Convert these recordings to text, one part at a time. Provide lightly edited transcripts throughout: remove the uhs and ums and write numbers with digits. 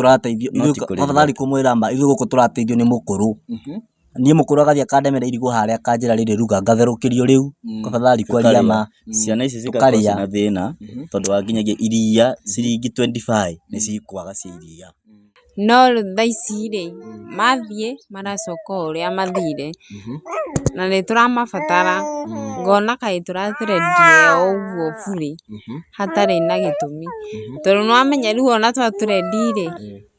tũrateithio No ithuĩ ti kũrĩria. afadhali kũmwĩra ma ithuĩ gũkũ tũrateithio nĩ mũkũrũ. Niĩ mũkũrũ agathiĩ akandemera irigũ harĩa akanjĩra rĩrĩ ruga ngatherũkĩrio rĩu afadhali kwaria ma. Ciana ici cigakorwo Tũkarĩa. ciĩna thĩna tondũ wa nginyagia iria ciringi 25 nĩ cikwaga cia iria. No rĩu thaa ici rĩ, mathiĩ maracoka o ũrĩa mathire, na nĩ tũramabatara, ngona kaĩ tũratũrendire o ũguo burĩ, hatarĩ na gĩtũmi, tondũ nĩ wamenya rĩu ona twatũrendi rĩ,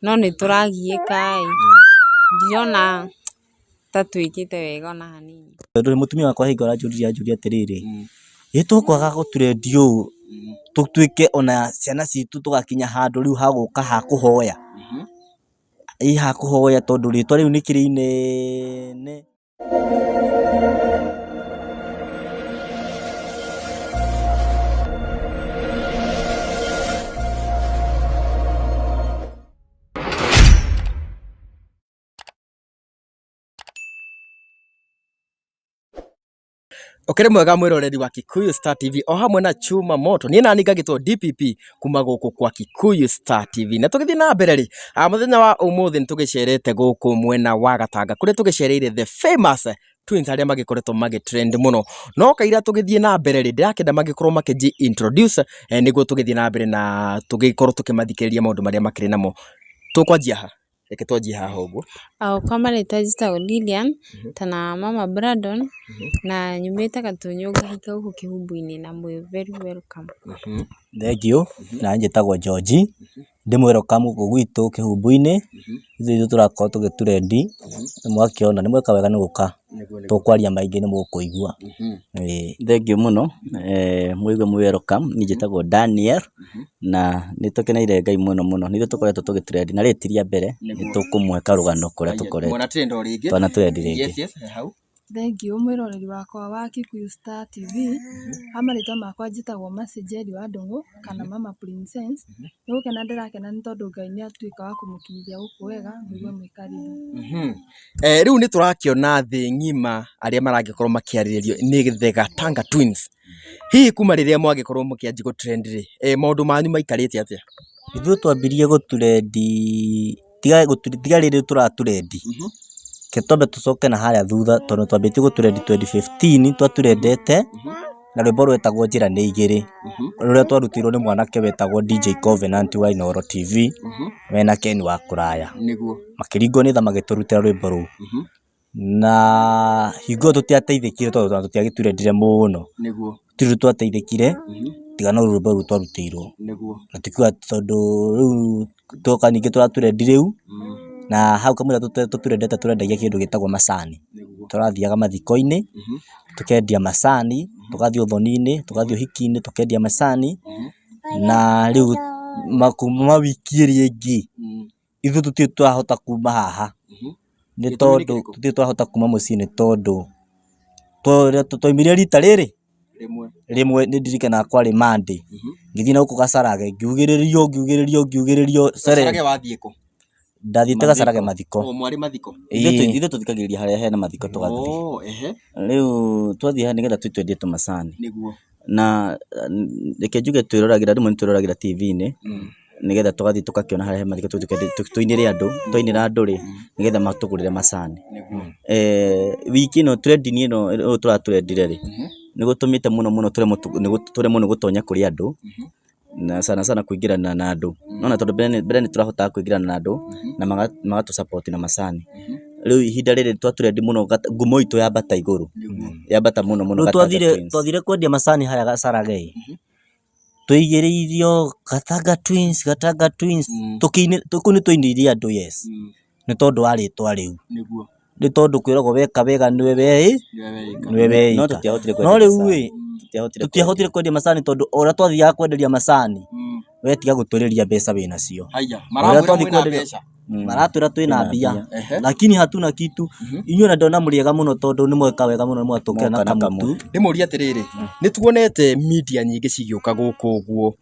no nĩ tũragiĩka ĩ, ndirona ta twĩkĩte wega ona hanini. Tondũ mũtumia wakwa hingo aranjũririe anjũria atĩrĩrĩ, ĩ tũkwaga gũtũrendi ũũ tũtuĩke ona ciana citũ tũgakinya handũ rĩu ha gũka ha kũhoya, ĩ ha kũhoya tondũ rĩtwa rĩu nĩkĩrĩ inene. Ũkĩrĩ mwega mwĩroreri wa Kikuyu Star TV o hamwe na Chuma Moto niĩ nani ngagĩtwo DPP kuma gũkũ kwa Kikuyu Star TV na tũgĩthiĩ na mbere rĩ ah, mũthenya wa ũmũthĩ nĩ tũgĩcerete gũkũ mwena wa Gatanga kũrĩa tũgĩcereire the famous twins arĩa magĩkoretwo magĩtrend mũno no kaira tũgĩthiĩ na mbere rĩ ndĩrakĩenda magĩkorwo makĩji introduce eh, nĩguo tũgĩthiĩ na mbere na tũgĩkorwo tũkĩmathikĩrĩria maũndũ marĩa makĩrĩ namo tũkwanjia ha Reke twanjie haha ũguo. Kwa marĩtwa njĩtagwo Lilian, tana mama Brandon, na nyumĩte Gatũnyũ ngahika gũkũ Kĩhumbu-inĩ na mwĩ very welcome. Thengiũ, na niĩ njĩtagwo George, ndĩ mũ welcome gũkũ gwitũ Kĩhumbu-inĩ, ithuĩ ithuĩ tũrakorwo tũgĩturendi, nĩ mwakĩona, nĩ mweka wega nĩ gũka, tũkwaria maingĩ nĩ mũkũigua, ĩĩ. Thengiũ mũno, mũigue mwĩ welcome, niĩ njĩtagwo Daniel, na nĩ tũkeneire Ngai mũno mũno, nĩ ithuĩ tũkoretwo tũgĩ trend na rĩrĩ ti rĩa mbere, nĩ tũkũmũhe karũgano kũrĩa tũkoretwo, Mwana trend o rĩngĩ. twana trend rĩngĩ. Yes, yes, hau. Thengiũ mwĩroreri wakwa wa Kikuyu Star TV, ha marĩtwa makwa njĩtagwo Mercy Njeri wa Ndung'u kana Mama Princess, nĩ gũkena ndĩrakena nĩ tondũ Ngai nĩ atuĩka wa kũmũkinyithia gũkũ wega, mũigue mwĩ karibu. Rĩu nĩ tũrakĩona thĩ ng'ima arĩa maragĩkorwo makĩarĩrĩrio nĩ The Gatanga Twins. Hihi kuma rĩrĩa mwagĩkorwo mũkĩanjia gũ trend rĩ, maũndũ manyu maikarĩte atĩa? Ithuĩ twambirie gũturendi tiga tiga rĩrĩ tũraturendi, reke twambe tũcoke na harĩa thutha tondũ twambĩtie gũturendi 2015 twaturendete na rwĩmbo rwetagwo njĩra nĩ igĩrĩ, rũrĩa twarutĩirwo nĩ mwanake wetagwo DJ Covenant wa Inooro TV mena Ken wa kũraya, makĩringwo nĩ tha magĩtũrutĩra rwĩmbo rũu. Na hingo ĩyo tũtiateithĩkire tondũ ona tũtiagĩturendire mũno, gũtirĩ ũndũ twateithĩkire tiga no rwĩmbo rũu twarutĩirwo. Na ti kuga atĩ tondũ rĩu twoka ningĩ tũraturendi rĩu, na hau kamũira tũturendete tũrendagia kĩndũ gĩtagwo macani. Tũrathiaga mathiko-inĩ, tũkendia macani, tũgathiĩ ũthoni-inĩ, tũgathiĩ ũhiki-inĩ tũkendia macani, na rĩu kuma wiki ĩrĩa ĩngĩ ithuĩ tũtirĩ twahota kuma haha, nĩ tondũ tũtirĩ twahota kuma mũciĩ nĩ tondũ twaumire rita rĩrĩ rĩmwe nĩ ndirikanaga kwarĩ Monday, ngĩthiĩ na gũkũ Gacharage ngiugĩrĩrio ngiugĩrĩrio ngiugĩrĩrio ndathiĩte Gacharage mathiko. Ĩĩ. Ithuĩ tũthikagĩrĩria harĩa hena mathiko tũgathiĩ. Rĩu twathiĩ haha nĩgetha twendie tũmacani. Na reke njuge twĩroragĩra rĩmwe nĩ twĩroragĩra TV-inĩ nĩgetha tũgathiĩ tũgakĩona harĩa he mathiko tũinĩre andũ, twainĩra andũ rĩ, nĩgetha matũgũrĩre macani. Wiki ĩno trending ĩno ũũ tũratrendire rĩ, nĩ gũtũmĩte mũno mũno tũremwo nĩ gũtonya kũrĩ andũ, na sana sana kũingĩrana na andũ. Nĩ wona tondũ mbere nĩ tũrahotaga kũingĩrana na andũ na magatũ support na macani. Rĩu ihinda rĩrĩ twa trend mũno ngumo itũ yambata igũrũ, yambata mũno mũno. Rĩu twathire kwendia macani harĩa Gacharage ĩ, tũigĩrĩirio Gatanga Twins, Gatanga Twins, kũu nĩ twainĩire andũ yes, nĩ tondũ wa rĩtwa rĩu. Nĩ tondũ kwĩragwo weka wega nĩwe nĩwe weika. No tũtiahotire No kwendia rĩu macani. ĩ, tũtiahotire kwendia macani tondũ o ũrĩa twathiaga kwenderia macani, we tiga gũtũrĩria mbeca wĩnacio. Ũrĩa twathiĩ kwenderia maratwĩra twĩna mbia lakini hatuna kitu. Inyuĩ ona ndona mũrĩ ega mũno tondũ nĩ mweka wega mũno nĩ mwatũkĩra na Mwoka na kamũtu. Ndĩmũrie atĩrĩrĩ, nĩ tuonete media nyingĩ cigĩũka gũkũ ũguo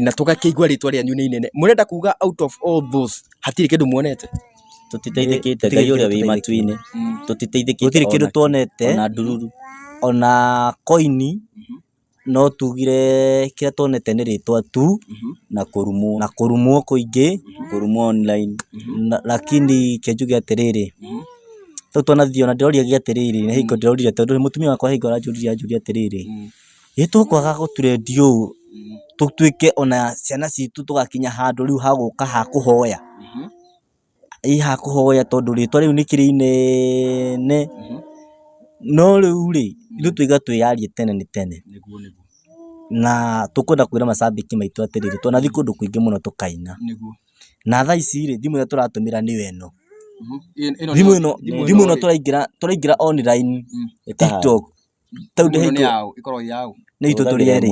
na tũgakĩigua rĩtwa rĩanyu nĩ inene. Mũrenda kuga out of all those hatirĩ kĩndũ muonete? Tũtiteithĩkĩte Ngai ũrĩa wĩ matu-inĩ, tũtiteithĩkĩte Gũtirĩ kĩndũ ona kĩ, tuonete ona ndururu. Ona koini. No tugire kĩrĩa tuonete nĩ rĩtwa tu na kũrumwo, na kũrumwo kũingĩ, kũrumwo online. Lakini reke njuge atĩrĩrĩ, rĩu twanathiĩ ona ndĩroria atĩrĩrĩ, nĩ hingo ndĩrorire tondũ mũtumia wakwa he hingo aranjũririe anjũria atĩrĩrĩ, ĩ tũkwaga gũtrend ũũ tũtuĩke ona ciana citũ tũgakinya handũ rĩu ha gũka ha kũhoya? Ĩ ha kũhoya tondũ rĩtwa rĩu nĩkĩrĩ inene, no rĩu rĩ, ithuĩ twaiga twĩyarie tene nĩ tene, na tũkwenda kwĩra macambĩki maitũ atĩrĩrĩ, twanathiĩ kũndũ kũingĩ mũno tũkaina, na thaa ici rĩ, thimũ ĩrĩa tũratũmĩra nĩyo ĩno, thimũ ĩno tũraingĩra online TikTok, nĩ itũ tũrĩ erĩ,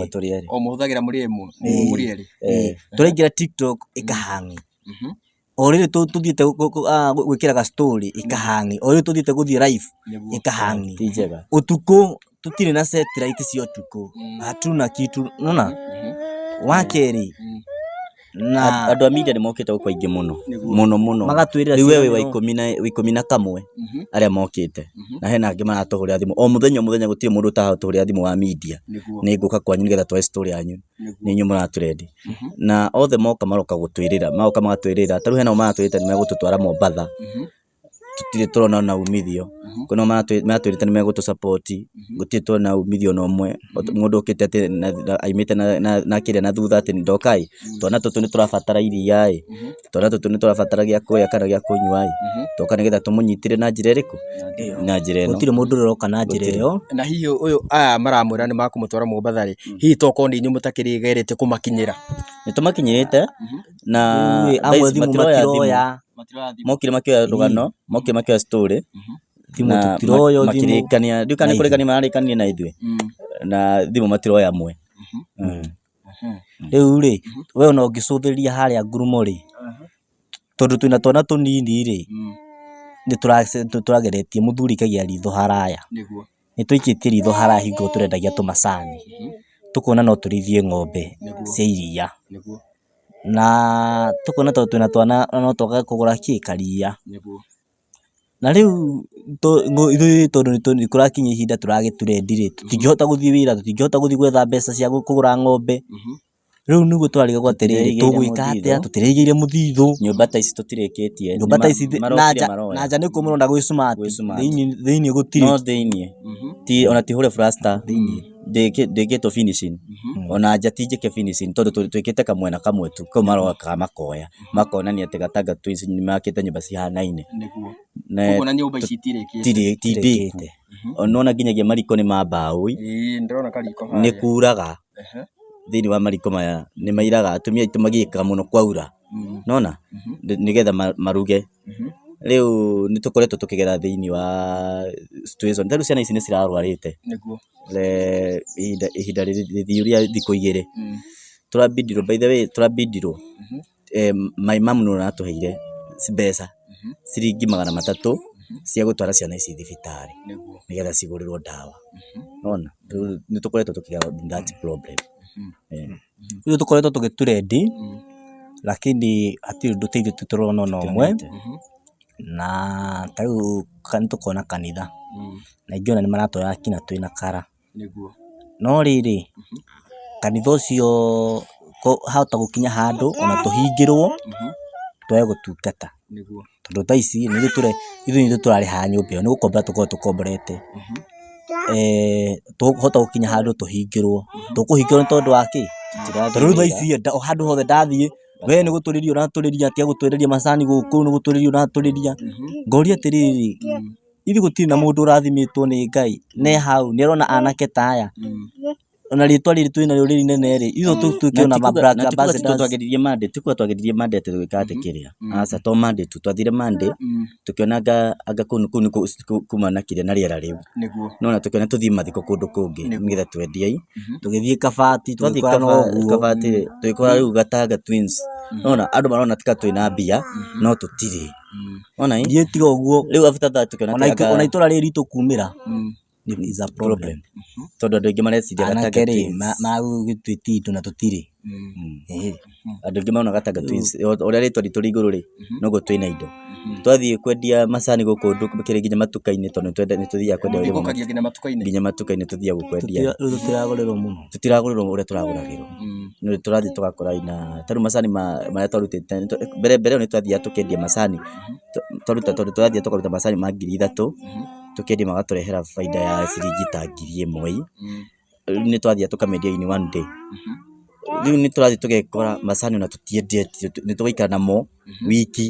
tũraingĩra TikTok ĩkahang. O rĩrĩ tũthiĩte gwĩkĩra ga story ĩkahang, o rĩrĩ tũthiĩte gũthiĩ live ĩkahang. Ti njega. Ũtukũ tũtirĩ na satellite cia ũtukũ, hatuna kitu, nĩwona? Wa kerĩ na Andũ a media nĩ mokĩte gũkũ aingĩ mũno mũno mũno. Magatwĩrĩra Rĩu we wĩ wa ciĩranĩro. 11 arĩa mokĩte, na hena angĩ maratũhũrĩra thimũ o mũthenya o mũthenya, gũtirĩ mũndũ ũtaratũhũrĩra thimũ wa media, nĩ ngũka kwanyu nĩgetha twoe story yanyu, nĩ inyuĩ mũratũrendi. Na othe moka maroka gũtwĩrĩra, magoka magatwĩrĩra, ta rĩu hena maratwĩrĩte nĩ megũtũtwara Mombatha, tũtirĩ tũrona ona umithio, kwĩna maratwĩrĩte nĩ megũtũ support, gũtirĩ tũrona umithio ona ũmwe, mũndũ ũkĩte atĩ aimĩte na kĩrĩa na thutha atĩ ndoka ĩ, twana tũtũ nĩ tũrabatara iria ĩ, twana tũtũ nĩ tũrabatara gĩa kũrĩa kana gĩa kũnyua ĩ, toka nĩgetha tũmũnyitĩre na njĩra ĩrĩkũ? Na njĩra ĩno. Gũtirĩ mũndũ ũroka na njĩra ĩyo. Na hihi ũyũ aya maramwĩra nĩ makũmũtwara Mombatha rĩ, hihi tokorwo nĩ inyuĩ mũtakĩgeretie kũmakinyĩra? Nĩ tũmakinyĩrĩte na Rĩu ĩ, thaa amwe ici thimũ matiroya thimũ. matiroya. Mokire makĩoya rũgano, mokire makĩoya story Thimũ na tũtiroywo thimũ. makĩrĩkania, ndiũĩ kana nĩ Na kũrĩkania mararĩkanire na ithuĩ, na thimũ matiroya amwe. Rĩu rĩ, we ona ũngĩcũthĩrĩria harĩa ngurumo rĩ, tondũ twĩna twana tũnini rĩ, nĩ tũrageretie mũthuri aikagia ritho haraya. Nĩ tũikĩtie ritho haraya hingo tũrendagia tũmacani, tũkona no tũrĩithie ng'ombe cia iria. Na tũkona tondũ twĩna twana no twage kũgũra kĩ, karia. Na rĩu ithuĩ tondũ nĩ kũrakinya ihinda tũragĩturendi rĩ, tũtingĩhota gũthiĩ wĩra, tũtingĩhota gũthiĩ gwetha mbeca cia kũgũra ng'ombe, rĩu nĩguo tũrarigagwo atĩrĩrĩ, tũgwĩka atĩa, tũtirĩigĩire mũthithũ. Nyũmba ta ici tũtirĩkĩtie. Nyũmba ta ici na nja nĩkuo mũrona gwĩ smart, thĩiniĩ gũtirĩ. No thĩiniĩ, ona ti hũre plaster, ndĩkĩtwo finishing, ona nja ti njĩke finishing tondũ twĩkĩte kamwena kamwe tu, kau maroka makoya. Makonania atĩ Gatanga Twins nĩ makĩte nyũmba cihanaine. Nĩguo. Na Koguo na nyũmba ici itirĩkĩte. Itirĩ ti ndĩku. Nĩwona nginyagia mariko nĩ ma mbaũ ĩ. Ĩĩ nĩndĩrona kariko harĩa. Nĩ kuraga. Thĩinĩ wa mariko maya nĩ mairaga, atumia aitũ magiĩkaga mũno kwaura. Nĩwona? Nĩgetha maruge. Rĩu nĩ tũkoretwo tũkĩgera thĩinĩ wa situation, ta rĩu ciana ici nĩ cirarwarĩte. Nĩguo. Ihinda rĩthiu rĩa thikũ igĩrĩ. Tũrabindirwo by the way tũrabindirwo my mum nĩwe ũratũheire mbeca ciringi 300 cia gũtwara ciana ici thibitarĩ nĩgetha cigũrĩrwo ndawa. Nĩwona? Rĩu nĩ tũkoretwo tũkĩgera that problem. Rĩu tũkoretwo tũgĩturendi lakini hatirĩ ũndũ ũteithio tũrona ona ũmwe, na ta rĩu nĩ tũkona kanitha na ingĩona nĩ maratoya nginya twĩna kara. No rĩrĩ, kanitha ũcio hahota gũkinya handũ ona tũhingĩrwo twage gũtungata. Tondũ thaa ici ithuĩ nĩ ithuĩ tũrarĩhaga nyũmba ĩyo, nĩ gũkombora tũkoragwo tũkomborete. Tũhota gũkinya handũ tũhingĩrwo, tũkũhingĩrwo nĩ tondũ wa kĩ? Tondũ rĩu thaa ici handũ hothe ndathiĩ, we nĩ gũtũrĩria ũratũrĩria, tiga gũtwenderia macani gũkũ, nĩ gũtũrĩria ũratũrĩria. Ngoria atĩrĩrĩ, ithuĩ gũtirĩ na mũndũ ũrathimĩtwo nĩ Ngai, ne hau nĩ arona anake ta aya, ona rĩtwa rĩrĩ twĩnarĩo rĩrĩ inene rĩ, ithuĩ tũtuĩke ona ma brand ambassadors. Twageririe Monday, ti kuga twageririe Monday atĩ gwĩka atĩ kĩrĩa, aca to Monday tu, twathire Monday tũkĩona anga kũu nĩkuo kuma na kĩrĩa na rĩera rĩu, nĩwona tũkĩona tũthiĩ mathiko kũndũ kũngĩ nĩgetha twendie ĩ, Tũgĩthiĩ Kabati twathiĩ tũgĩkora no ũguo. Kabati rĩ, tũgĩkora rĩu Gatanga Twins, nĩwona andũ marona ta twĩna mbia no tũtirĩ. Wona ĩ? Niĩ tiga ũguo Rĩu after that tũkĩona ona anga itũra rĩrĩ ritũ kumĩra is a problem. Tondũ andũ aingĩ mareciria Gatanga Anake rĩ Twins. magũgĩtwĩtia indo na tũtirĩ. Andũ aingĩ marona Gatanga Twins, ũrĩa rĩtwa ritũ rĩ igũrũ rĩ, noguo twĩna indo. Twathiĩ kwendia macani gũkũ kĩrĩ nginya matuka-inĩ tondũ nĩ tũthiaga kwendia rĩmwe Mũkagia nginya matuka-inĩ. nginya matuka-inĩ tũthiaga kwendia. Rĩu tũtiragũrĩrwo mũno. Tũtiragũrĩrwo ũrĩa tũragũragĩrwo. Nĩ tũrathiĩ tũgakora ina ta rĩu macani marĩa twarutĩte mbere mbere ĩyo nĩ twathiaga tũkendia macani twaruta tondũ tũrathiĩ tũkaruta macani ma 3000 tũkendia magatũrehera baida ya ciringi ta 1000. Rĩu nĩ twathiaga tũkamendia in one day. Rĩu nĩ tũrathiĩ tũgekora macani ona tũtiendetie nĩ tũgaikara namo wiki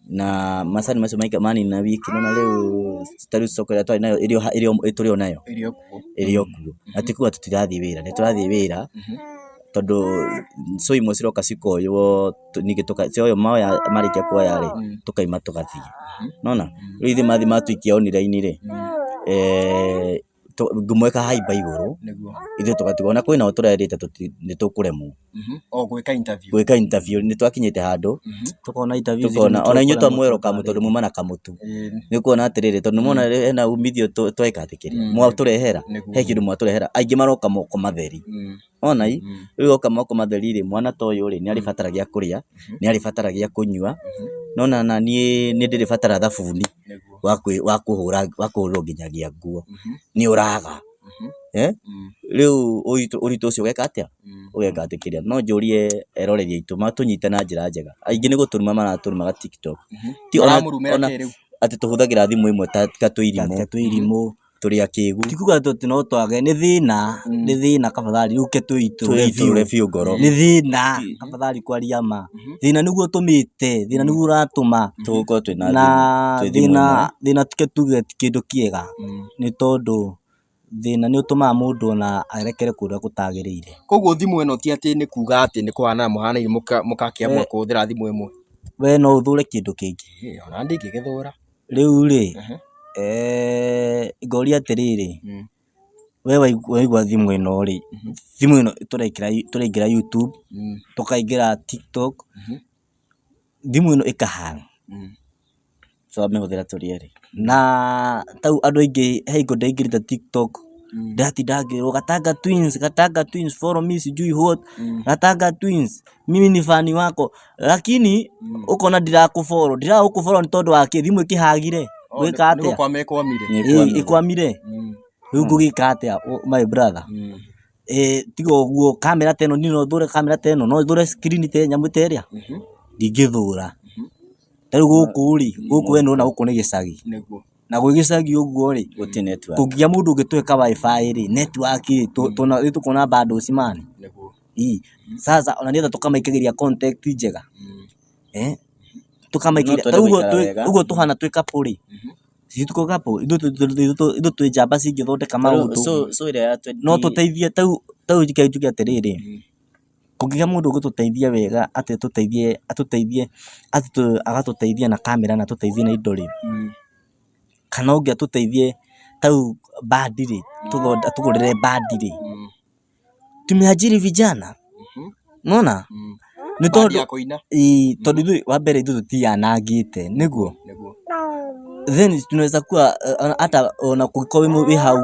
na macani macio manina wiki nĩ wona rĩu ta rĩu stock ĩrĩa twarĩ nayo ĩrĩa tũrĩ o nayo ĩrĩ o kuo. Na ti kuga tũtirathiĩ wĩra, nĩ tũrathiĩ wĩra tondũ so imwe ciroka cikoywo ningĩ cioywo moya marĩkia kuoya rĩ, tũkaima tũgathiĩ. Nĩ wona? Rĩu ithuĩ mathiĩ matũikia online rĩ, ngumo ĩkahaimba igũrũ, ithuĩ tũgatigwo ona kwĩnao tũrerĩte nĩ tũkũremwo. O gwĩka interview. Gwĩka interview nĩ twakinyĩte handũ Tũkona interview tũkona ona inyuĩ twamwĩroka tondũ muma na kamũtu. Nĩ ũkuona atĩrĩrĩ tondũ nĩmwona hena umithio tweka atĩ kĩrĩa mwatũrehera he kĩndũ mwatũrehera aingĩ maroka moko matheri. Wona ĩ rĩu oka moko matheri rĩ mwana ta ũyũ rĩ nĩ arĩbatara gĩa kũrĩa nĩ arĩbatara gĩa kũnyua nona na niĩ nĩ ndĩrĩbatara thabuni wa kũhũra wa kũhũrĩrwo nginyagia nguo nĩ ũraga. Rĩu ũritũ ũcio ũgeka atĩa? Ũgeka atĩ kĩrĩa. No njũrie eroreri aitũ matũnyite na njĩra njega. Aingĩ nĩ gũtũruma maratũrumaga TikTok. Maramũrumĩra kĩ rĩu? Atĩ tũhũthagĩra thimũ ĩmwe ta twĩ irimũ. Ta twĩ irimũ. Tũrĩ akĩgu. Ti kuga atĩ no twage, nĩ thĩna, nĩ thĩna kabathari ũke twĩitũrũre biũ. Biũ ngoro. Nĩ thĩna kabathari kwaria ma. Thĩna nĩguo ũtũmĩte, thĩna nĩguo ũratũma. Tũgũkorwo twĩna Na thĩna, thĩna tuge tuge ti kĩndũ kĩega nĩ tondũ thĩna nĩ ũtũmaga mũndũ ona erekere kũrĩa gũtagĩrĩire. Koguo thimũ ĩno ti atĩ nĩ kuga atĩ nĩ kũhanana mũhanaine mũgakĩamua kũhũthĩra thimũ ĩmwe. We no ũthũre kĩndũ kĩngĩ? Ona ndingĩgĩthũra. Rĩu rĩ, ngoria atĩrĩrĩ, we waigua thimũ ĩno rĩ, thimũ ĩno tũraingĩra YouTube, tũkaingĩra TikTok, thimũ ĩno ĩka hang. Tũramĩhũthĩra tũrĩ erĩ. Na ta rĩu andũ aingĩ he hingo ndaingĩrĩte TikTok, ndĩratinda ngĩrwo Gatanga Twins, Gatanga Twins, follow me sijui what, Gatanga Twins, mimi ni fan wako, lakini ũkona ndirakũ follow, ndĩragũkũ follow nĩ tondũ wa kĩ, thimũ ĩkĩhagire, ngwĩka atĩa? Nĩ gũkwama ĩkwamire. Ĩkwamire, rĩu ngũgĩka atĩa my brother? Tiga ũguo kamera ta ĩno niĩ no thũre kamera ta ĩno, no thũre screen ta nyamũ ta ĩrĩa? Ndingĩthũra. Ta rĩu gũkũ rĩ, gũkũ we nĩũrona gũkũ nĩ gĩcagi. Na gwĩ gĩcagi ũguo rĩ, Gũtirĩ network. kũngĩgĩa mũndũ ũngĩtũhe ka wifi rĩ, network rĩ, nĩ tũkuona bundles man. Ii. Sasa ona nĩgetha tũkamaikagĩria content njega. Tũkamaikĩria, No twende ũguo gũikara wega. ũguo tũhana twĩ couple rĩ, ithuĩ tũkoragwo couple, ithuĩ twĩ njamba cingĩthondeka maũndũ. So ĩrĩa ya twenty No tũteithie ta rĩu reke njuge atĩrĩrĩ, kũngĩgĩa mũndũ ũgũtũteithia wega atĩ atũteithie atũteithie agatũteithia na kamera na atũteithie na indo rĩ, kana ũngĩ atũteithie ta rĩu band rĩ, atũgũrĩre band rĩ, tumeajiri vijana nĩwona? Nĩ tondũ ĩĩ tondũ ithuĩ wa mbere ithuĩ tũtianangĩte nĩguo? Then tunaweza kuwa hata ona kũngĩkorwo wĩ hau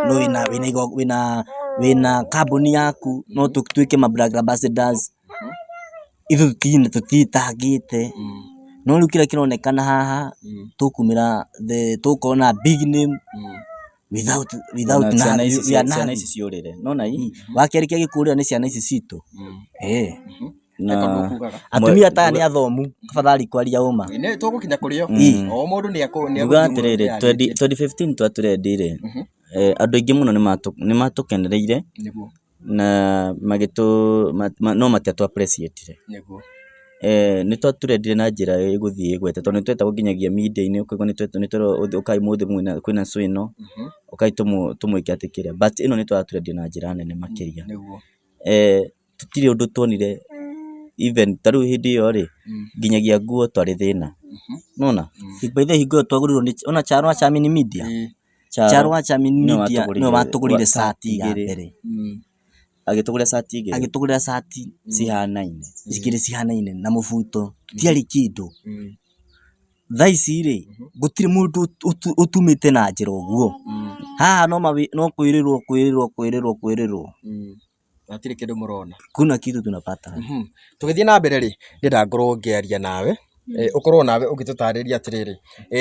no wĩna wĩna wĩna kambuni yaku no tũtuĩke ma brand ambassadors, ithuĩ tũtiĩtangĩte, no rĩu kĩrĩa kĩronekana haha tũkumĩra tũgũkorwo na big name without without Ona ciana ici we are ciana nothing. ici ciũrĩre nona i Wa kerĩ kĩrĩa gĩkũrĩra nĩ ciana ici citũ. Ĩĩ. na Atumia ta aya nĩ athomu, afadhali kwaria ũma. Nĩ tũgũkinya kũrĩ o. O mũndũ nĩ akũ nĩ Nguga atĩrĩrĩ 2015 twatũrendi rĩ andũ aingĩ mũno nĩ matũkenereire Nĩguo. na magĩtũ no matiatũ appreciate Nĩguo. Nĩ twatũrendire na njĩra ĩgũthiĩ ĩgwete tondũ nĩ twetagwo nginyagia media-inĩ ũkaigua nĩ twerwo ũkai ũmũthĩ kwĩna show ĩno ũkai tũmwĩke atĩ kĩrĩa but ĩno nĩ tũratũrendia na njĩra nene makĩria. Nĩguo. Tũtirĩ ũndũ tuonire even ta rĩu hĩndĩ ĩyo rĩ nginyagia nguo twarĩ thĩna nĩwona? By the way hingo ĩyo twagũrĩirwo nĩ ona Charo wa Chamini Media Charo wa Chamini Media nĩwe watũgũrĩire cati ya mbere. Agĩtũgũrĩra cati igĩrĩ Agĩtũgũrĩra cati cihanaine igĩrĩ cihanaine na mũbuto tũtiarĩ kĩndũ. Thaa ici rĩ gũtirĩ mũndũ ũtumĩte na njĩra ũguo. Haha no kwĩrĩrwo kwĩrĩrwo kwĩrĩrwo kwĩrĩrwo. Hatirĩ kĩndũ mũrona. Kuna kitu tunapata. Tũgĩthiĩ na mbere rĩ, ndĩrenda ngorwo ngĩaria nawe. Ũkorwo nawe ũgĩtũtarĩria atĩrĩrĩ,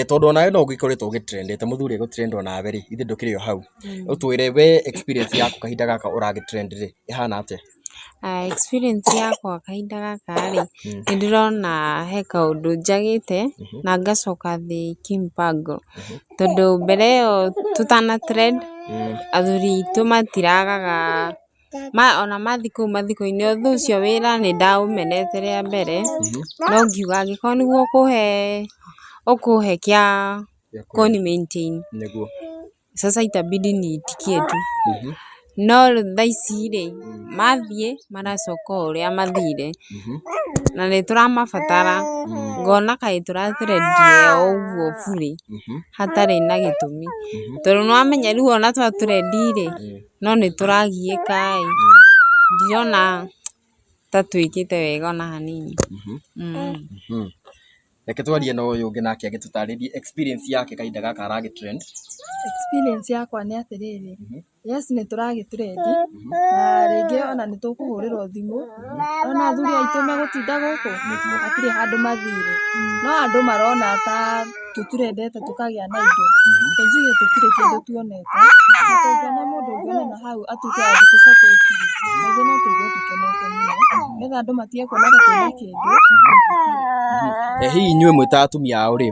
tondũ onawe no ũgĩkoretwo ũgĩtrendete, mũthuri egũtrend onawe rĩ, ithe ndũkĩrĩ o hau. Ũtwĩre we experience yaku kahinda gaka ũragĩtrend rĩ, ĩhana atĩa? Experience yakwa kahinda gaka rĩ, nĩ ndĩrona he kaũndũ njagĩte na ngacoka thĩ kimpango. Tondũ mbere ĩyo tũtana trend, athuri aitũ matiragaga ona mathiĩ kũu mathiko-inĩ, although ũcio wĩra nĩ ndaũmenete rĩa mbere, no ngiuga angĩkorwo nĩguo ũkũhe ũkũhe kĩa kũni maintain, Nĩguo. sasa itabidi niitikie tu. No rĩu thaa ici rĩ, mathiĩ maracoka o ũrĩa mathire, na nĩ tũramabatara, ngona kaĩ tũratũrendire o ũguo burĩ, hatarĩ na gĩtũmi. Tondũ nĩ wamenya rĩu ona twatũrendi rĩ, no nĩ tũragiĩka ĩ, ndirona ta twĩkĩte wega ona hanini. Reke twarie na ũyũ ũngĩ nake agĩtũtarĩrie experience yake kahinda gaka aragĩ trend. Experience yakwa nĩ atĩrĩrĩ, yes nĩ tũragĩ trend na rĩngĩ ona nĩ tũkũhũrĩrwo thimũ, ona athuri aitũ megũtinda gũkũ, hatirĩ handũ mathire. No andũ marona ta tũtũrendete tũkagĩa na indo, reke njuge tũtirĩ kĩndũ tuonete, na tũngĩona mũndũ ũngĩ ona na hau atuĩke wa gũtũ support rĩ, na ithuĩ no tũigue tũkenete mũno, nĩgetha andũ matige kuona ta twĩna kĩndũ na tũtirĩ. Hihi inyuĩ mwĩ ta atumia ao rĩ,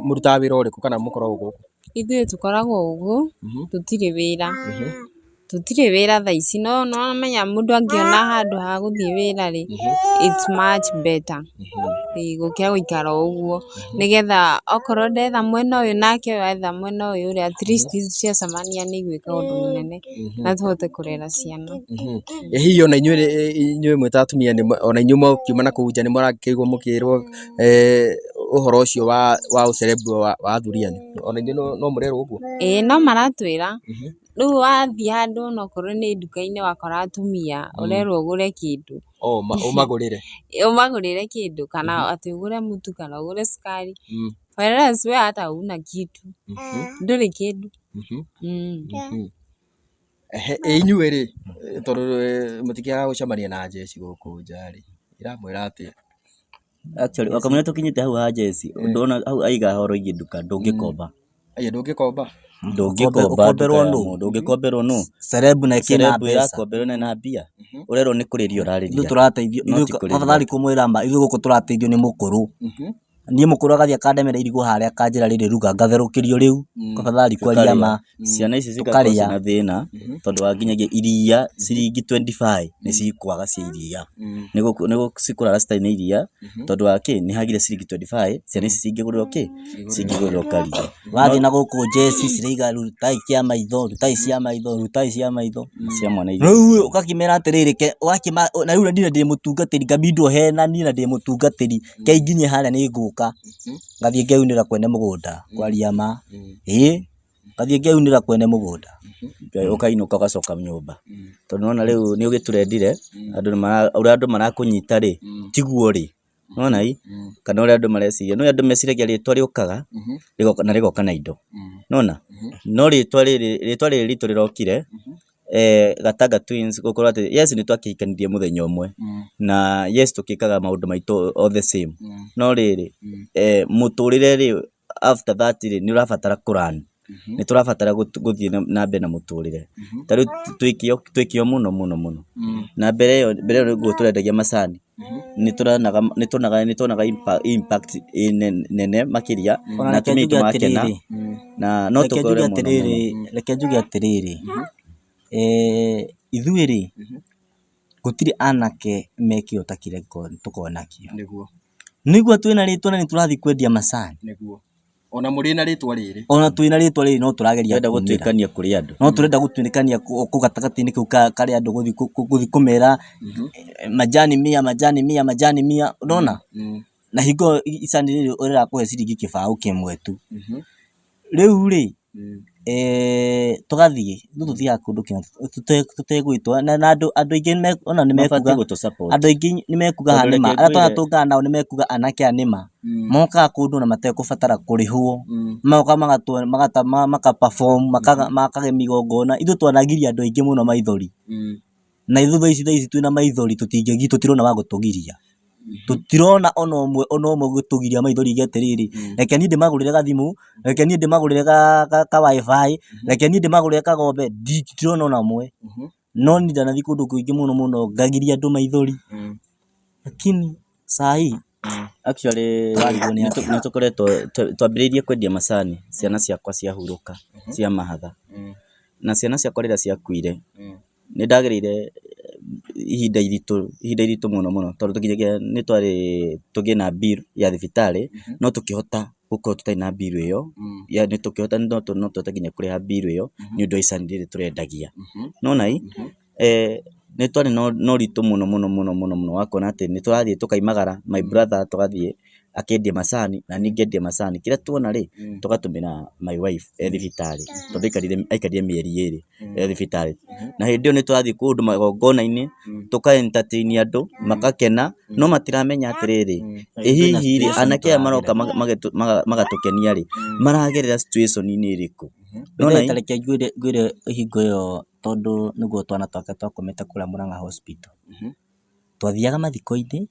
mũrutaga wĩra ũrĩkũ kana mũkoragwo gũkũ? Ithuĩ tũkoragwo ũguo, tũtirĩ wĩra. Tũtirĩ wĩra thaa ici no nĩwamenya mũndũ angĩona handũ ha gũthiĩ wĩra rĩ, it's much better ĩĩ gũkĩra gũikara o ũguo, nĩgetha okorwo ndetha mwena ũyũ nake ũyũ etha mwena ũyũ rĩ, at least ciacemania nĩ igwĩka ũndũ mũnene na tũhote kũrera ciana. Ĩ hihi ona inyuĩ inyuĩ mwĩ ta atumia ona inyuĩ mũkiuma na kũu nja nĩ mũrakĩigua mũkĩrwo ũhoro ũcio wa ũcerebu wa athuri anyu? Ona inyuĩ no mũrerwo ũguo? Ĩĩ no maratwĩra, rĩu wathiĩ handũ onokorwo nĩ nduka-inĩ wakora atumia ũrerwo ũgũre kĩndũ. Oh, ũmagũrĩre. Ũmagũrĩre kĩndũ kana atĩ ũgũre mũtu kana ũgũre cukari. Whereas we hata huna kitu. Ndũrĩ kĩndũ. Ehe, ĩ inyuĩ rĩ, tondũ mũtikĩagaga gũcemania na njeci gũkũ nja rĩ, iramwĩra atĩa? Actually, wakamũira tũkinyĩte hau ha njeci, ndona hau aiga horo ingĩ nduka, ndũngĩkomba. Aya ndũngĩkomba. Ndũngĩkomba Ũkomberwo nduka ya nũ? mũndũ, ũngĩkomberwo nũ? Celeb na ĩkĩna Celeb mbeca. ĩrakomberwo na ĩna mbia. Ũrerwo nĩ kũrĩria Ithuĩ ũrarĩria. tũrateithio, No ithuĩ ti kũrĩria. afadhali kũmwĩra ma, ithuĩ gũkũ tũrateithio nĩ mũkũrũ. Niĩ mũkũrũ agathiĩ akandemera irigũ harĩa akanjĩra rĩrĩ ruga ngatherũkĩrio rĩu, afadhali kwaria ma. Ciana ici cigakorwo Tũkarĩa. ciĩna thĩna tondũ wa nginyagia iria ciringi 25 nĩ cikwaga cia iria. Nĩ cikũrara citarĩ na iria tondũ wa kĩ nĩ hagire ciringi 25 ciana ici cingĩgũrĩrwo kĩ cingĩgũrĩrwo karia. Wathiĩ na gũkũ njeci ciraiga rutai kĩa maitho, rutai cia maitho, rutai cia maitho. Cia mwana iria. Rĩu ũgakĩmera atĩrĩrĩ, ũgakĩma na rĩu niĩ ndĩ mũtungatĩri ngabindwo henanie na ndĩ mũtungatĩri, ke nginye harĩa nĩ ngũka, ngathiĩ ngeyunĩra kwene mũgũnda kwaria ma, ĩĩ ngathiĩ ngeyunĩra kwene mũgũnda. Ũkainũka ũgacoka nyũmba tondũ nĩwona rĩu nĩ ũgĩtũrendire andũ nĩ mara ũrĩa andũ marakũnyita rĩ tiguo rĩ nĩwona ĩ kana ũrĩa andũ mareciria nĩ andũ meciragia rĩtwa rĩũkaga rĩgoka na rĩgoka na indo nĩwona no rĩtwa rĩrĩ rĩtwa rĩrĩ ritũ rĩrokire Gatanga Twins gũkorwo atĩ yes nĩ twakĩhikanirie mũthenya ũmwe na yes tũkĩkaga maũndũ maitũ all the same no rĩrĩ mũtũrĩre rĩ after that rĩ nĩ ũrabatara kũ learn nĩ tũrabatara gũthiĩ na mbere na mũtũrĩre ta rĩu twĩ kĩo mũno mũno mũno na mbere ĩyo mbere ĩyo nĩguo tũrendagia macani nĩ tũronaga nĩ tuonaga nĩ tuonaga impact nene makĩria Ona na reke atumia njuge aitũ makena atĩrĩrĩ, na no reke tũkore njuge mũno mũno. atĩrĩrĩ, reke njuge atĩrĩrĩ, ithuĩ rĩ, gũtirĩ anake me kĩo ta kĩrĩa tũkoragwo nakĩo. Nĩguo. Nĩguo twĩna rĩtwa na nĩ tũrathiĩ kwendia macani. Nĩguo. Ona mũrĩ na rĩtwa rĩrĩ. Ona twĩna rĩtwa rĩrĩ no tũrageria Tũrenda kumĩra. gũtuĩkania kũrĩ andũ. No tũrenda gũtuĩkania kũu gatagatĩ-inĩ kau ka karĩa andũ gũthiĩ gũthiĩ kũmera majani mia majani mia majani mia ũrona? Na hingo ĩyo icani rĩrĩ rĩrakũhe ciringi kĩbaũ kĩmwe tu. Rĩu rĩ, tũgathiĩ, ithuĩ tũthiaga kũndũ tũtegwĩtwo na andũ aingĩ ona nĩ mekuga, Mabatiĩ gũtũ support. andũ aingĩ nĩ mekuga haha Tondũ nĩma, reke arĩa ngwĩre- tũratũngana nao nĩ mekuga anake aya nĩma, mokaga kũndũ na matekũbatara kũrĩhwo, magoka maka perform, makagemia igongona, ithuĩ twanagiria andũ aingĩ mũno maithori, na ithuĩ thaa ici twĩna maithori tũtirona wa gũtũgiria. Tũtirona ona ũmwe ona ũmwe ũgĩtũgiria maithori uge atĩrĩrĩ, reke niĩ ndĩmagũrĩre gathimũ, reke niĩ ndĩmagũrĩre ka wifi, reke niĩ ndĩmagũrĩre kagombe, nditirona ona ũmwe. No niĩ ndanathiĩ kũndũ kũingĩ mũno mũno ngagiria andũ maithori, lakini saa hii Actually tũrarigwo nĩ atĩa. nĩ tũkoretwo twambĩrĩirie kwendia macani ciana ciakwa ciahurũka cia mahatha. Na ciana ciakwa rĩrĩa ciakuire nĩ ndagereire ihinda iritũ, ihinda iritũ mũno mũno, tondũ nginyagia nĩ twarĩ tũgĩe na bill ya thibitarĩ, no tũkĩhota gũkorwo tũtarĩ na bill ĩyo, nĩ tũkĩhota no tũhote nginya kũrĩha bill ĩyo nĩ ũndũ wa icani rĩrĩ tũrendagia. Nĩ wona ĩ, nĩ twarĩ na ũritũ mũno mũno mũno mũno mũno wa kuona atĩ nĩ tũrathiĩ tũkaimagara, my brother tũgathiĩ akendia macani na niĩ ngendia macani, kĩrĩa tuona rĩ tũgatũmĩra my wife e thibitarĩ, tondũ aikarire mĩeri ĩrĩ e thibitarĩ. Na hĩndĩ ĩyo nĩ tũrathiĩ kũndũ magongona-inĩ, tũka entertain andũ makakena, no matiramenya atĩrĩrĩ, ĩ hihi rĩ anake aya maroka magatũkenia rĩ, maragerera situation -inĩ ĩrĩkũ? Nĩwona ĩ? Ta reke ngwĩre hingo ĩyo tondũ nĩguo twana twake twakomete kũrĩa Murang'a hospital. Twathiaga mathiko-inĩ,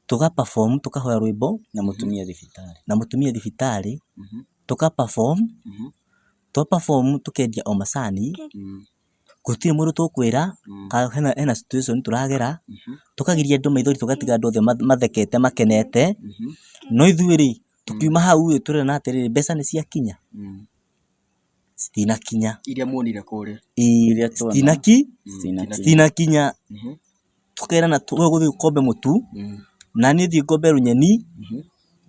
tũga perform tũkahoya rwĩmbo Na mũtumia thibitarĩ. Na mũtumia thibitarĩ, tũka perform, twa perform tũkendia o macani, gũtirĩ mũndũ tũkwĩra kana hena situation tũragera, tũkagiria andũ maithori tũgatiga andũ othe mathekete makenete, no ithuĩ rĩ, tũkiuma hau rĩ, tũrerana atĩrĩrĩ, mbeca nĩ ciakinya? Citinakinya. Iria muonire kũrĩa. Ĩĩ, Iria tuona. Citinakinya. Citinakinya. Tũkerana we ũgũthiĩ ũkombe mũtu, na niĩ thiĩ ngombe rũnyeni,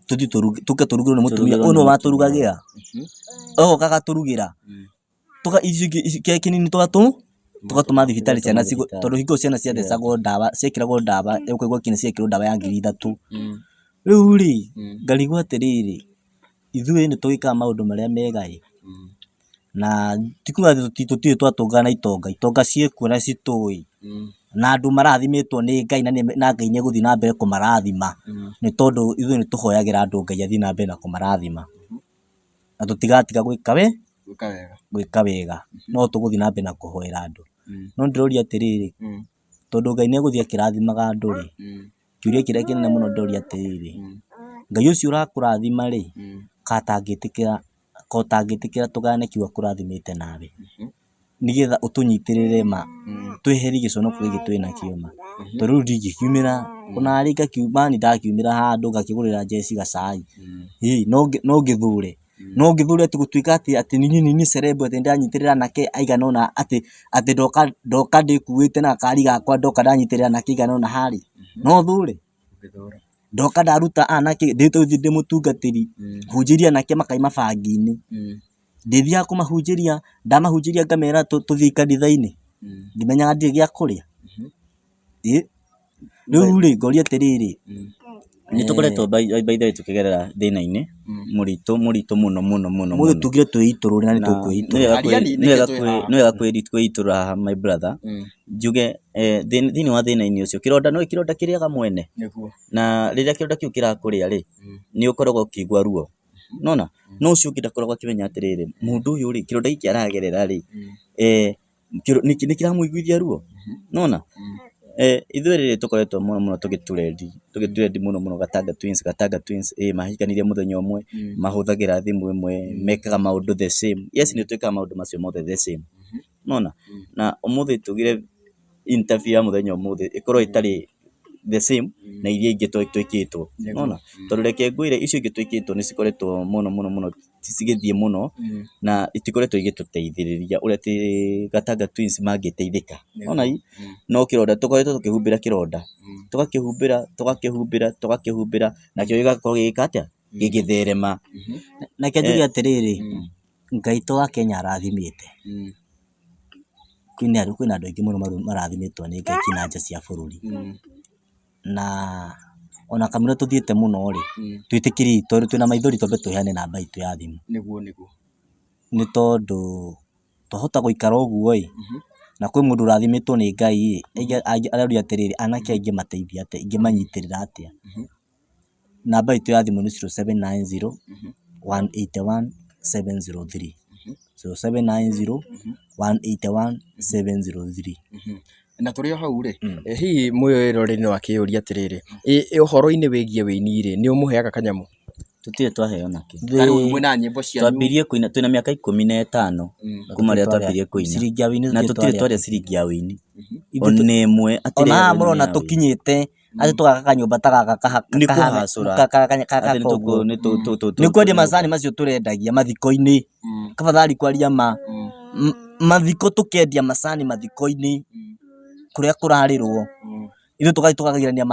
tũthiĩ tũruge, tũke tũrugĩrwo nĩ mũtumia Tũrugĩrwo ũyũ nĩ nĩwe mũtumia. watũrugagĩra. Agoka agatũrugĩra. Icio ingĩ kĩrĩa kĩnini tũgatũma thibitarĩ ciana Thibitarĩ. tondũ hingo ĩyo ciana ciathecagwo ndawa, ciekĩragwo ndawa, ũkaigua nginya ciekĩrwo ndawa ya 3000. Rĩu rĩ, ngarigwo atĩrĩrĩ, ithuĩ nĩ tũgĩkaga maũndũ marĩa mega ĩ, na ti kuga atĩ tũtirĩ twatũngana na itonga, itonga ciĩkuo na citũĩ, na andũ marathimĩtwo nĩ Ngai na Ngai nĩ egũthiĩ na mbere kũmarathima, nĩ tondũ ithuĩ nĩ tũhoyagĩra andũ Ngai athiĩ na mbere na kũmarathima, na tũtigatiga gwĩka gwĩka wega, no tũgũthiĩ na mbere na kũhoera andũ. No ndĩroria atĩrĩrĩ, tondũ Ngai nĩ egũthiĩ akĩrathimaga andũ rĩ, kĩũria kĩrĩa kĩnene mũno ndĩroria atĩrĩrĩ, Ngai ũcio ũrakũrathima rĩ, ka ũtangĩtĩkĩra tũgayane kĩu akũrathimĩte nawe, nĩgetha ũtũnyitĩrĩre ma, tweherie gĩconoko gĩkĩ twĩnakĩo ma, tondũ rĩu ndingĩkiumĩra, onarĩ ngakiuma niĩ ndakiumĩra handũ ngakĩgũrĩra njeci gacai, no ngĩthũre, no ngĩthũre atĩ gũtuĩka atĩ atĩ niĩ nĩ niĩ celeb atĩ nĩndĩranyitĩrĩra anake aigana ũna atĩ atĩ ndoka ndoka ndĩkuĩte na gakari gakwa ndoka ndanyitĩrĩra anake aigana ũna harĩa, no thũre? Ndoka ndaruta anake ndĩ mũtungatĩri, hunjĩirie anake makaima bangi-inĩ, ndĩthiaga kũmahunjĩria, ndamahunjĩria ngamera tũthiĩ kanitha-inĩ, ngĩmenyaga ndirĩ gĩa kũrĩa? Rĩu rĩ ngoria atĩrĩrĩ. Nĩ tũkoretwo by the way tũkĩgerera thĩna-inĩ mũritũ mũritũ mũno mũno mũno. Ũmũthĩ tugire twĩitũrũre na nĩ tũkwĩitũrũra. Nĩ wega kwĩitũrũra haha my brother, njuge thĩinĩ wa thĩna-inĩ ũcio, kĩronda nĩ ũĩ kĩronda kĩrĩaga mwene? Na rĩrĩa kĩronda kĩu kĩrakũrĩa rĩ, nĩ ũkoragwo ũkĩigua ruo, nĩ wona? No ũcio ũngĩ ndakoragwo akĩmenya atĩrĩrĩ, mũndũ ũyũ rĩ, kĩronda gĩkĩ aragerera rĩ, nĩ kĩramũiguithia ruo, nĩ wona? Ithuĩ rĩrĩ tũkoretwo mũno mũno tũgĩtũrendi, tũgĩtũrendi mũno mũno Gatanga Twins, Gatanga Twins, ĩ mahikanire mũthenya ũmwe, mahũthagĩra thimũ ĩmwe, mekaga maũndũ the same. Yes nĩ twĩkaga maũndũ macio mothe the same, nĩ wona? Na ũmũthĩ tugire interview ya mũthenya ũmũthĩ ĩkorwo ĩtarĩ the same na iria ingĩ twĩkĩtwo, nĩ wona? Tondũ reke ngwĩre icio ingĩ twĩkĩtwo nĩ cikoretwo mũno mũno mũno cigĩthiĩ mũno na itikoretwo igĩtũteithĩrĩria ũrĩa atĩ Gatanga Twins mangĩteithĩka, nĩ wona ĩ? No kĩronda tũkoretwo tũkĩhumbĩra kĩronda, tũgakĩhumbĩra tũgakĩhumbĩra tũgakĩhumbĩra nakĩo gĩgakorwo gĩgĩka atĩa? Gĩgĩtherema. Reke njuge atĩrĩrĩ, Ngai to wa Kenya arathimĩte, kwĩna andũ aingĩ mũno marathimĩtwo nĩ Ngai nginya nja cia bũrũri. Na ona kamũira tũthiĩte mũno rĩ, twĩtĩkĩrei tondũ twĩna maithori twambe tũheane namba itũ ya thimũ. Nĩguo nĩguo. Nĩ tondũ twahota gũikara ũguo ĩ, na kwĩ mũndũ ũrathimĩtwo nĩ Ngai ĩ, aroria atĩrĩrĩ, anake aya ingĩmateithia atĩa, ingĩmanyitĩrĩra atĩa? Namba itũ ya thimũ nĩ 0790 181 703, 0790 181 703. Na tũrĩ o hau rĩ, hihi mwĩroreri no akĩyũrie atĩrĩrĩ, ĩ ũhoro-inĩ wĩgiĩ wĩini rĩ, nĩ ũmũheaga kanyamũ? Tũtirĩ twaheo nakĩ. Ta rĩu mwĩna nyĩmbo cianyu. Twambirie kũina twĩna mĩaka 15 kuma rĩrĩa twambirie kũina. Ciringi ya wĩini Na tũtirĩ tũtirĩ twarĩa. twarĩa ciringi ya wĩini. Ona ĩmwe hatirĩ Ona haha wĩini mũrona ya wĩini. tũkinyĩte atĩ tũgaka kanyũmba ta gaka Nĩ kũhacũra. Atĩ nĩ tũkũ- nĩ tũ- tũ- tũ- nĩ kwendia macani macio tũrendagia mathiko-inĩ. Kabathari kwaria ma. Mathiko tũkendia macani mathiko-inĩ kũrĩa kũrarĩrwo. Ithuĩ tũgathiĩ tũkagirania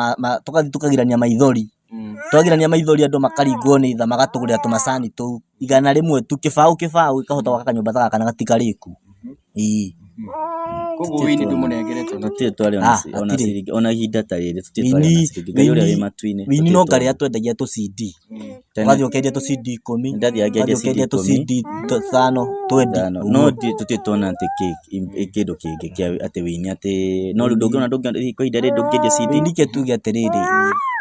tũgathiĩ tũkagirania maithori. Twagirania maithori andũ makaringwo nĩ tha magatũgũrĩra tũmacani tũu. 100 tu kĩbaũ kĩbaũ gĩkahota gwaka kanyũmba ta gaka na gatikarĩku. Ĩĩ. Koguo wĩini ndũmũnengerete ona Tũtirĩ twarĩa ona Ah, ona hatirĩ. ciringi ona ihinda ta rĩrĩ tũtirĩ twarĩa ona Wĩini ciringi. Ngai ũrĩa wĩ wĩini matu-inĩ wĩini tũtirĩ no twarĩa. ngarĩa twendagia tũ CD. Tene Ũgathiĩ ũkendia tũ CD 10, ndathiaga ũgathiĩ ngendia CD ũkendia tũ 10 CD 5 twendi ithano no ũguo. tũtirĩ tuona atĩ kĩndũ kĩngĩ kĩa atĩ wĩini atĩ no rĩu ndũngĩona ndũngĩona kwa ihinda rĩrĩ ndũngĩendia CD. Wĩini reke tuge atĩrĩrĩ,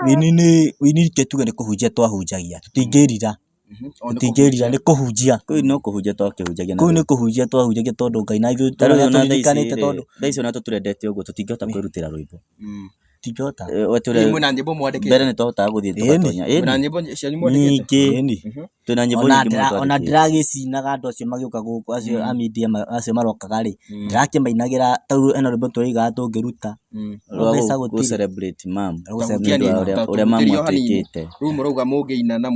wĩini nĩ wĩini reke tuge nĩ kũhunjia twahunjagia, tũtingĩrira. Tũtingĩrira nĩ kũhunjia. Kũu no kũhunjia twakĩhunjagia na Kũu nĩ kũhunjia twahunjagia tondũ Ngai na ithuĩ Ta rĩu ona thaa ici tũririkanĩte rĩ, tondũ thaa ici ona tũtũrendete ũguo tũtingĩhota kwĩrutĩra rwĩmbo. Tũtingĩhota. We tũrĩa Mwĩna nyĩmbo mwandĩkĩte? Mbere nĩ twahotaga gũthiĩ Ĩni. tũgatonya. Ĩni. Mwĩna nyĩmbo cianyu mwandĩkĩte? Nyingĩ. Ĩni. Twĩna nyĩmbo Ona nyingĩ mũno ndĩra ona twandĩkĩte. ndĩragĩcinaga andũ acio magĩũka gũkũ acio a media acio marokaga rĩ, ndĩrakĩmainagĩra tarĩu hena rwĩmbo tũraigaga tũngĩruta. Rwa Mbeca gũ gũtirĩ. celebrate mam. Rwa gũ Nĩ celebrate ũndũ wa mam. ũrĩa ũrĩa mamu Tũhutĩrie o hanini. atuĩkĩte. Rĩu mũrauga mũngĩina na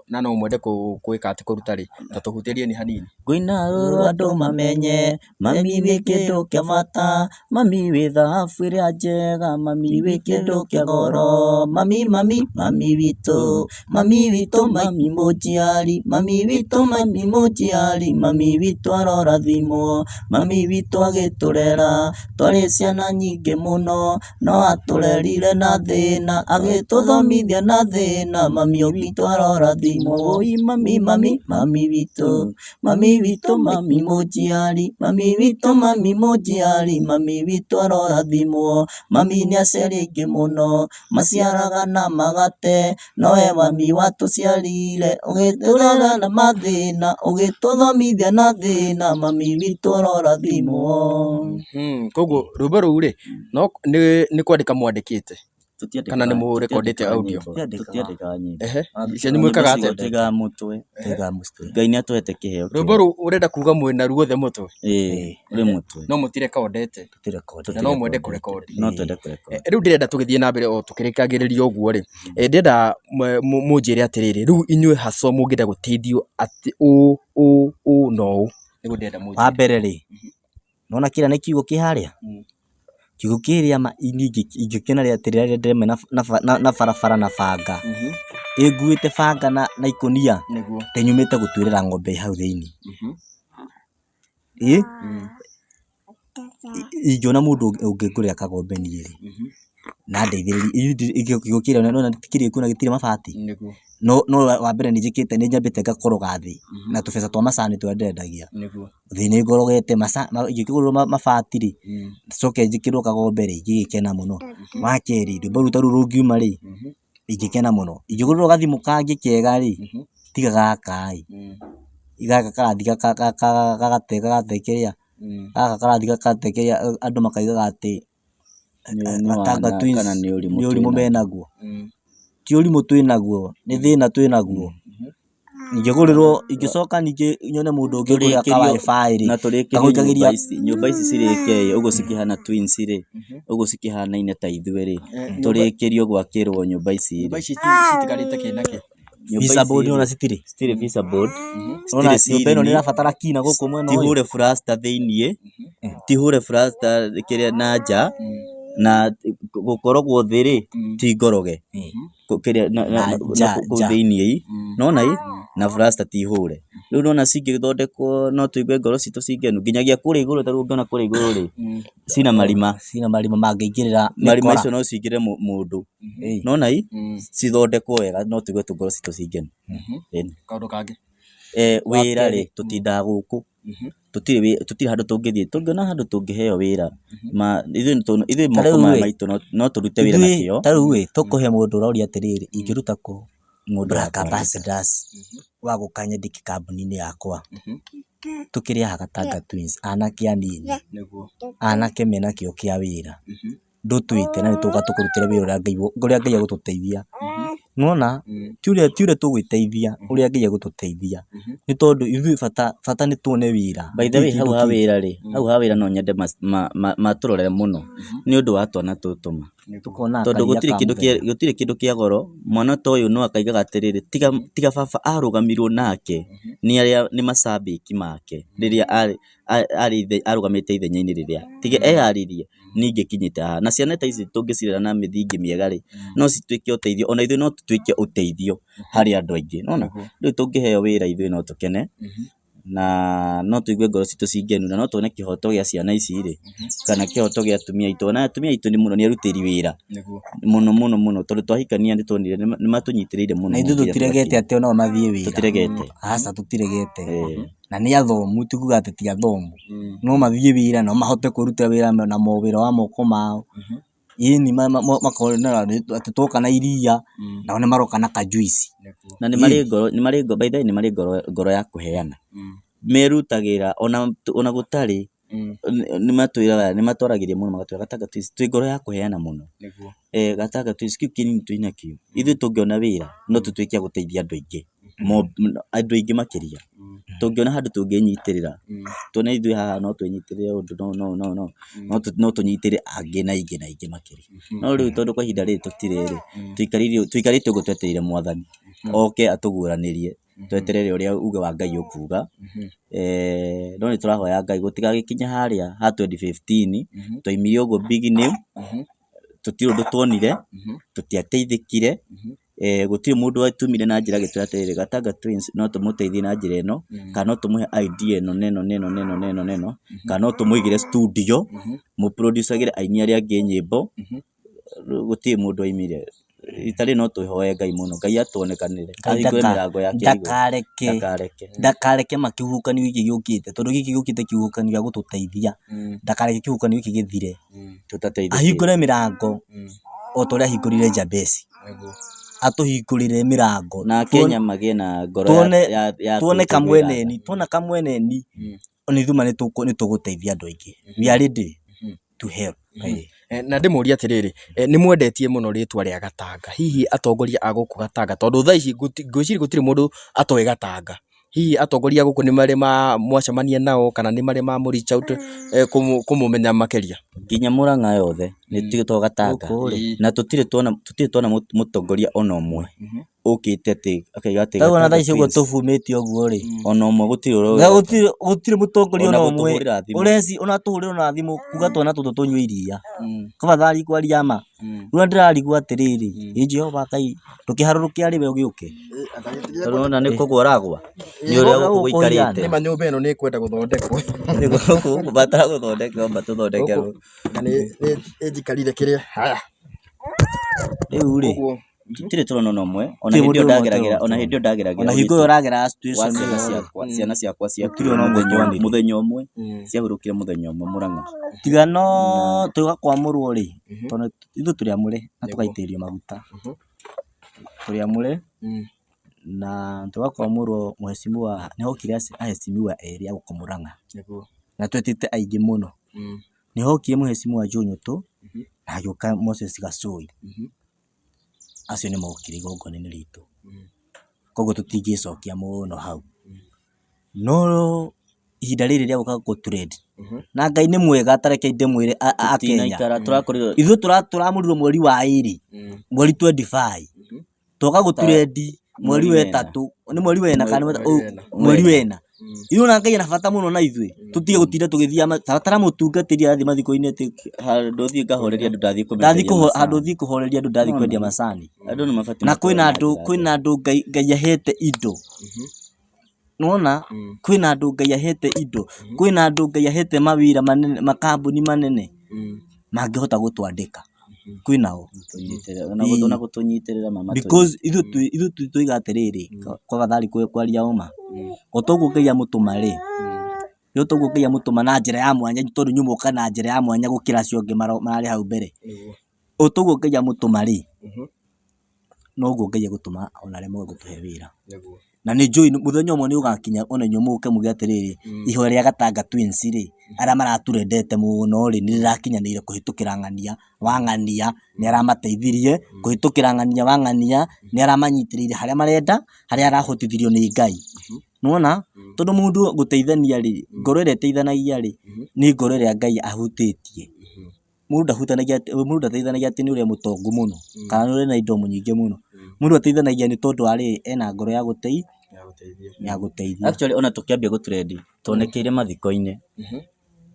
na no mwende gwĩka atĩ kũruta rĩ, ta tũhutĩrie ni hanini. Ngũina rũrũ andũ mamenye, mami wĩ kĩndũ kĩa bata, mami wĩ thahabu ĩrĩa njega, mami wĩ kĩndũ kĩa goro, mami mami mami witũ, mami witũ mami mũnjiari, mami witũ mami mũnjiari, mami witũ arorathimwo, mami witũ agĩtũrera, twarĩ ciana nyingĩ mũno, no atũrerire na thĩna, agĩtũthomithia na thĩna, mami witũ arorathimwo, wũi mami mami mami witũ, mami witũ mami mũnjiari, mami witũ mami mũnjiari, mami witũ arorathimwo, mami nĩ aciari aingĩ mũno, maciaraga na magate, nowe mami watũciarire, ũgĩtũrera na mathĩna, ũgĩtũthomithia na thĩna, mami witũ arorathimwo. Koguo rwĩmbo rũu rĩ, no nĩ kwandĩka mwandĩkĩte kana nĩ mũrekondĩte audio? Tũtiandĩkaga nyĩmbo. Ehe, cianyu mwĩkaga atĩa? Tũigaga mũtwe. Tũigaga mũtwe. Ngai nĩ atũhete kĩheo kĩega. Rwĩmbo rũu ũrenda kuga mwĩna ruothe mũtwe? Ĩĩ, rwĩ mũtwe. No mũtirekondete? Tũtirekondete. Na no mwende kũrekondi? No twende kũrekondi. Rĩu ndĩrenda tũgĩthiĩ na mbere o tũkĩrĩkagĩrĩria ũguo rĩ, ndĩrenda mũnjĩre atĩrĩrĩ, rĩu inyuĩ haswa mũngĩenda gũteithio atĩ ũũ ũũ ũũ na ũũ, nĩguo ndĩrenda mũnjĩre. Wa mbere rĩ, nĩwona kĩrĩa nĩ kiugũ kĩ harĩa? Kiugũ kĩrĩa ma ingĩkena atĩ rĩrĩa ndĩrema na barabara na banga, ĩnguĩte banga na ikũnia, ta nyumĩte gũtuĩrĩra ng'ombe hau thĩiniĩ. Ĩ, ingĩona mũndũ ũngĩngũrĩra kagombe niĩ rĩ, na andeithĩrĩrie, kiugũ kĩrĩa nĩwona ti kĩrĩku na gĩtirĩ mabati, no wa mbere nĩ njĩkĩte nĩ nyambĩte ngakoroga thĩ na tũbeca twa macani tũrĩa ndĩrendagia. Thĩ nĩ ngorogete ingĩkĩgũrĩrwo mabati rĩ, coke njĩkĩrwo kagombe rĩ, ingĩgĩkena mũno. Wa kerĩ, rwĩmbo rũu ta rũu rũngiuma rĩ, ingĩkena mũno. Ingĩgũrĩrwo gathimũ kangĩ kega rĩ, tiga gaka ĩ, gaka karathiĩ gagate gagate kĩrĩa, gaka karathiĩ gagate kĩrĩa, andũ makaugaga atĩ Gatanga Twins nĩ ũrimũ menaguo. Ti ũrimũ twĩnaguo, nĩ thĩna twĩnaguo. Ingĩgũrĩrwo, ingĩcoka ningĩ nyone mũndũ ũngĩ ũngĩgũra ka WiFi rĩ, Na tũrĩkĩrie ngagũikagĩria nyũmba ici, nyũmba ici cirĩke ĩ, ũguo cikĩhana twins rĩ, ũguo cikĩhanaine ta ithuĩ rĩ, tũrĩkĩrio gwakĩrwo nyũmba ici rĩ. Nyũmba ici citigarĩte kĩ na kĩ? Nyũmba visa ici board rĩ, ona citirĩ. citirĩ visa board, Nĩwona citirĩ nyũmba ĩno nĩ ceiling, ĩrabatara kina gũkũ mwena ti ũyũ. hũre plaster thĩiniĩ, ti hũre plaster kĩrĩa na nja, na gũkorogwo thĩ rĩ, ti ngoroge. Kĩrĩa na Na nja, kũu nja. thĩiniĩ nona ĩ, na plaster ti hũre. Rĩu nĩwona cingĩthondekwo no tũigue ngoro citũ ci ngenu, nginyagia kũrĩa igũrũ ta rĩu ũngĩona kũrĩa igũrũ rĩ, cina marima. Cina marima mangĩingĩrĩra Marima mĩkora. macio no cingĩre mũndũ. Nona ĩ, cithondekwo wega no tũigue ngoro citũ ci ngenu. Ĩni. Kaũndũ kangĩ? Wĩra rĩ, tũtindaga gũkũ. Tũtirĩ tũtirĩ handũ tũngĩthiĩ, tũngĩona handũ tũngĩheo wĩra, ma ithuĩ ithuĩ moko maya maitũ no tũrute wĩra na kĩo. Ta rĩu ĩ, tũkũhe mũndũ ũroria atĩrĩrĩ, ingĩruta kũ Mũndũ Black wa kwandĩka. Ambassadors wa gũka nyandĩke kambuni-inĩ yakwa. Tũkĩrĩ haha Gatanga Twins, anake anini, anake mena kĩo kĩa wĩra, ndũtwĩte na nĩtũgũka tũkũrutĩre wĩra ũrĩa Ngai egũtũteithia. Nĩwona, ti ũrĩa tũgwĩteithia, ũrĩa Ngai egũtũteithia, nĩ tondũ ithuĩ bata nĩ tuone wĩra. By the way hau ha wĩra rĩ, hau ha wĩra no nyende matũrore mũno nĩ ũndũ wa twana tũtũ ma. Tũkona Tondũ karia gũtirĩ ka kĩndũ kĩa mũthenya. gũtirĩ kĩndũ kĩa goro mwana ta ũyũ no akaigaga atĩrĩrĩ tiga tiga baba arũgamirwo nake nĩ arĩa nĩ macambĩki make rĩrĩa arĩ arĩ arũgamĩte ithenya-inĩ rĩrĩa tiga eyarĩrie niĩ ingĩkinyĩte haha. Na ciana ta ici tũngĩcirera na mĩthingi mĩega rĩ, no cituĩke ũteithio ona ithuĩ no tũtuĩke ũteithio harĩ andũ aingĩ. Nĩwona? Rĩu tũngĩheo wĩra ithuĩ no tũkene na no tũigue ngoro citũ ci ngenu na no tuone kĩhoto gĩa ciana ici rĩ, kana kĩhoto gĩa atumia aitũ. Ona atumia aitũ nĩ mũno nĩ arutĩri wĩra mũno mũno mũno tondũ twahikania nĩ tuonire nĩ matũnyitĩrĩire mũno Na ithuĩ nginya tũtiregete tũgakinya. atĩ onao mathiĩ wĩra. Tũtiregete. Aca tũtiregete. Na nĩ athomu ti kuga atĩ ti athomu. No mathiĩ wĩra no mahote kwĩrutĩra wĩra na wĩra wa moko mao. Ĩni makona atĩ twoka na iria nao nĩ maroka na kajuici. Na nĩ marĩ ngoro, nĩ marĩ ngoro, by the way nĩ marĩ ngoro, ngoro ya kũheana. Merutagĩra ona gũtarĩ nĩ matwĩraga, nĩ matwaragĩria mũno magatwĩra Gatanga Twins twĩ ngoro ya kũheana mũno. Gatanga Twins kĩu kĩnini twĩnakĩo, ithuĩ tũngĩona wĩra no tũtuĩke a gũteithia andũ aingĩ, andũ aingĩ makĩria. Tũngĩona handũ tũngĩnyitĩrĩra, tuone ithuĩ haha no twĩnyitĩrĩre ũndũ no no no no, no tũnyitĩrĩre angĩ na aingĩ na aingĩ makĩria. No rĩu tondũ kwa ihinda rĩrĩ tũtirĩ rĩ, tũikarĩte ũguo twetereire mwathani oke atũguũranĩrie, tweterere ũrĩa uge wa Ngai ũkuga. No nĩ tũrahoya Ngai gũtigagĩkinye harĩa ha 2015 twaumire ũguo big name, tũtirĩ ũndũ tuonire, tũtiateithĩkire, gũtirĩ mũndũ watumire na njĩra agĩtwĩra atĩrĩrĩ, Gatanga Twins no tũmũteithie na njĩra ĩno, kana no tũmũhe idea ĩno na ĩno na ĩno na ĩno na ĩno na ĩno, kana no tũmũigĩre studio, mũ produce agĩre aini arĩa angĩ nyĩmbo, gũtirĩ mũndũ waumire. Rita rĩrĩ no tũhoe Ngai mũno, Ngai atuonekanĩre, ahingũre mĩrango yake ya igũrũ. Ndakareke Ndakareke. Ndakareke ma kĩhuhũkanio gĩkĩ gĩũkĩte, tondũ gĩkĩ gĩũkĩte kĩhuhũkanio gĩa gũtũteithia, ndakareke kĩhuhũkanio gĩkĩ gĩthire. Tũtateithĩkĩte. Ahingũre mĩrango o ta ũrĩa ahingũrire Jabesi, atũhingũrĩre mĩrango. Na Akenya magĩe na ngoro ya tuone kũiguĩra tha. kamweneni, tuona kamweneni, ona ithuĩ ma nĩ tũgũteithia andũ aingĩ. We are ready to help. Na ndĩmũrie atĩrĩrĩ, nĩ mwendetie mũno rĩtwa rĩa Gatanga, hihi atongoria a gũkũ Gatanga, tondũ thaa ici ngwĩciria gũtirĩ mũndũ atoĩ Gatanga, hihi atongoria a gũkũ nĩ marĩ mwacemania nao kana nĩ marĩ mamũ reach out kũmũmenya makĩria? Nginya Mũrang'a yothe nĩ to Gatanga, na tũtirĩ tuona tũtirĩ tuona mũtongoria ona ũmwe ũkĩte atĩ akaiga atĩ Rĩu ona thaa Gatanga ici ũguo Twins tũbumĩte ũguo rĩ, ona ũmwe gũtirĩ na ũroĩ gũtirĩ gũtirĩ mũtongoria ona ona ũmwe gũtũhũrĩra thimũ. ũreci ona tũhũrĩra ona thimũ kuga twana tũtũ tũnyue iria. Kabathari kwaria ma. Rĩu ndĩrarigwo atĩrĩrĩ, ĩ Jehova Ngai ndũkĩharũrũke arĩ we ũgĩũke. Tondũ nĩwona nĩ kũgwa ũragwa nĩ ũrĩa gũkũ gũikarĩte. Nĩma nyũmba ĩno nĩ ĩkwenda gũthondekwo. Gũkũ gũbatara gũthondekwo matũthondekerwo. Na nĩ ĩnjikarire kĩrĩa haya. Rĩu rĩ, Ũguo Tũtirĩ tũrona ona ũmwe ona Gũtirĩ hĩndĩ ĩyo mũndũ ũmwe ndageragĩra tũrona. ona hĩndĩ ĩyo ndageragĩra ona hingo ĩyo ũragera situation wa ciana ĩyo rĩ, ciakwa ciana ciakwa Gũtirĩ ona ũmwe ciakuire tuonire. mũthenya ũmwe ciahurũkire mũthenya ũmwe Mũrang'a. Tiga no tũga kwamũrwo rĩ, tondũ ithuĩ tũrĩ amũre na tũgaitĩrĩrio maguta. Tũrĩ amũre na tũga kwamũrwo mheshimiwa nĩ hokire aheshimiwa erĩ a gũkũ Mũrang'a na twetĩte aingĩ mũno. Nĩ hokire mheshimiwa Joe Nyũtũ na hagĩũka Moses Gacũi. Acio nĩ mokire igongona-inĩ ritũ. Koguo tũtingĩcokia mũno hau. No ihinda rĩrĩ rĩa gũka gũ trend na Ngai nĩ mwega ta reke ndĩmwĩre Akenya. Tũtinaikara tũrakorirwo Ithuĩ tũramũrirwo mweri wa ĩrĩ, mweri 25 twoka gũ trend mweri wa ĩtatũ, nĩ mweri wa ĩna kana mweri wa ĩna. Ithuĩ ona Ngai ena bata mũno na ithuĩ, tũtige gũtinda tũgĩthiaga ta mũtungatĩri arathiĩ mathiko-inĩ atĩ handũ thiĩ ngahoreria andũ ndathiĩ ndathiĩ kũmenderia macani. handũ thiĩ kũhoreria andũ ndathiĩ kwendia macani. Andũ nĩ mabatiĩ Na makorwo kwĩna na andũ njĩra kwĩna andũ Ngai ahete indo. Nĩwona kwĩna andũ Ngai ahete indo, kwĩna andũ Ngai ahete mawĩra manene, makambuni manene mangĩhota gũtwandĩka, kwĩnao. Ona gũtũnyitĩrĩra mama. Because ithuĩ ithuĩ tuiga atĩrĩrĩ, kwa afadhali kwaria ũma, o toguo Ngai amũtũma rĩ, o toguo Ngai amũtũma na njĩra ya mwanya tondũ inyuĩ mũkaga na njĩra ya mwanya gũkĩra acio angĩ mararĩ hau mbere. O toguo Ngai amũtũma rĩ, Noguo Ngai egũtũma ona arĩa moĩ gũtũhe wĩra. Na nĩ njũĩ mũthenya ũmwe nĩ ũgakinya ona inyuĩ mũke muge atĩrĩrĩ, ihoya rĩa Gatanga Twins rĩ, arĩa maratũrendete mũno rĩ, nĩ rĩrakinyanĩire kũhĩtũkĩra ng'ania wa ng'ania, nĩ aramateithirie, kũhĩtũkĩra ng'ania wa ng'ania, nĩ aramanyitĩrĩire harĩa marenda, harĩa arahotithirio nĩ Ngai. Nĩ wona? Tondũ mũndũ gũteithania rĩ, ngoro ĩrĩa ĩteithanagia rĩ, nĩ ngoro ĩrĩa Ngai ahutĩtie. Mũndũ ndahutanagia mũndũ ndateithanagia atĩ nĩ ũrĩa mũtongu mũno, kana nĩ ũrĩa wĩna indo nyingĩ mũno. Mũndũ ateithanagia nĩ tondũ wa rĩrĩ, ena ngoro ya ya gũteithia. Actually ona tũkĩambia gũ trend tuonekeire mathiko-inĩ.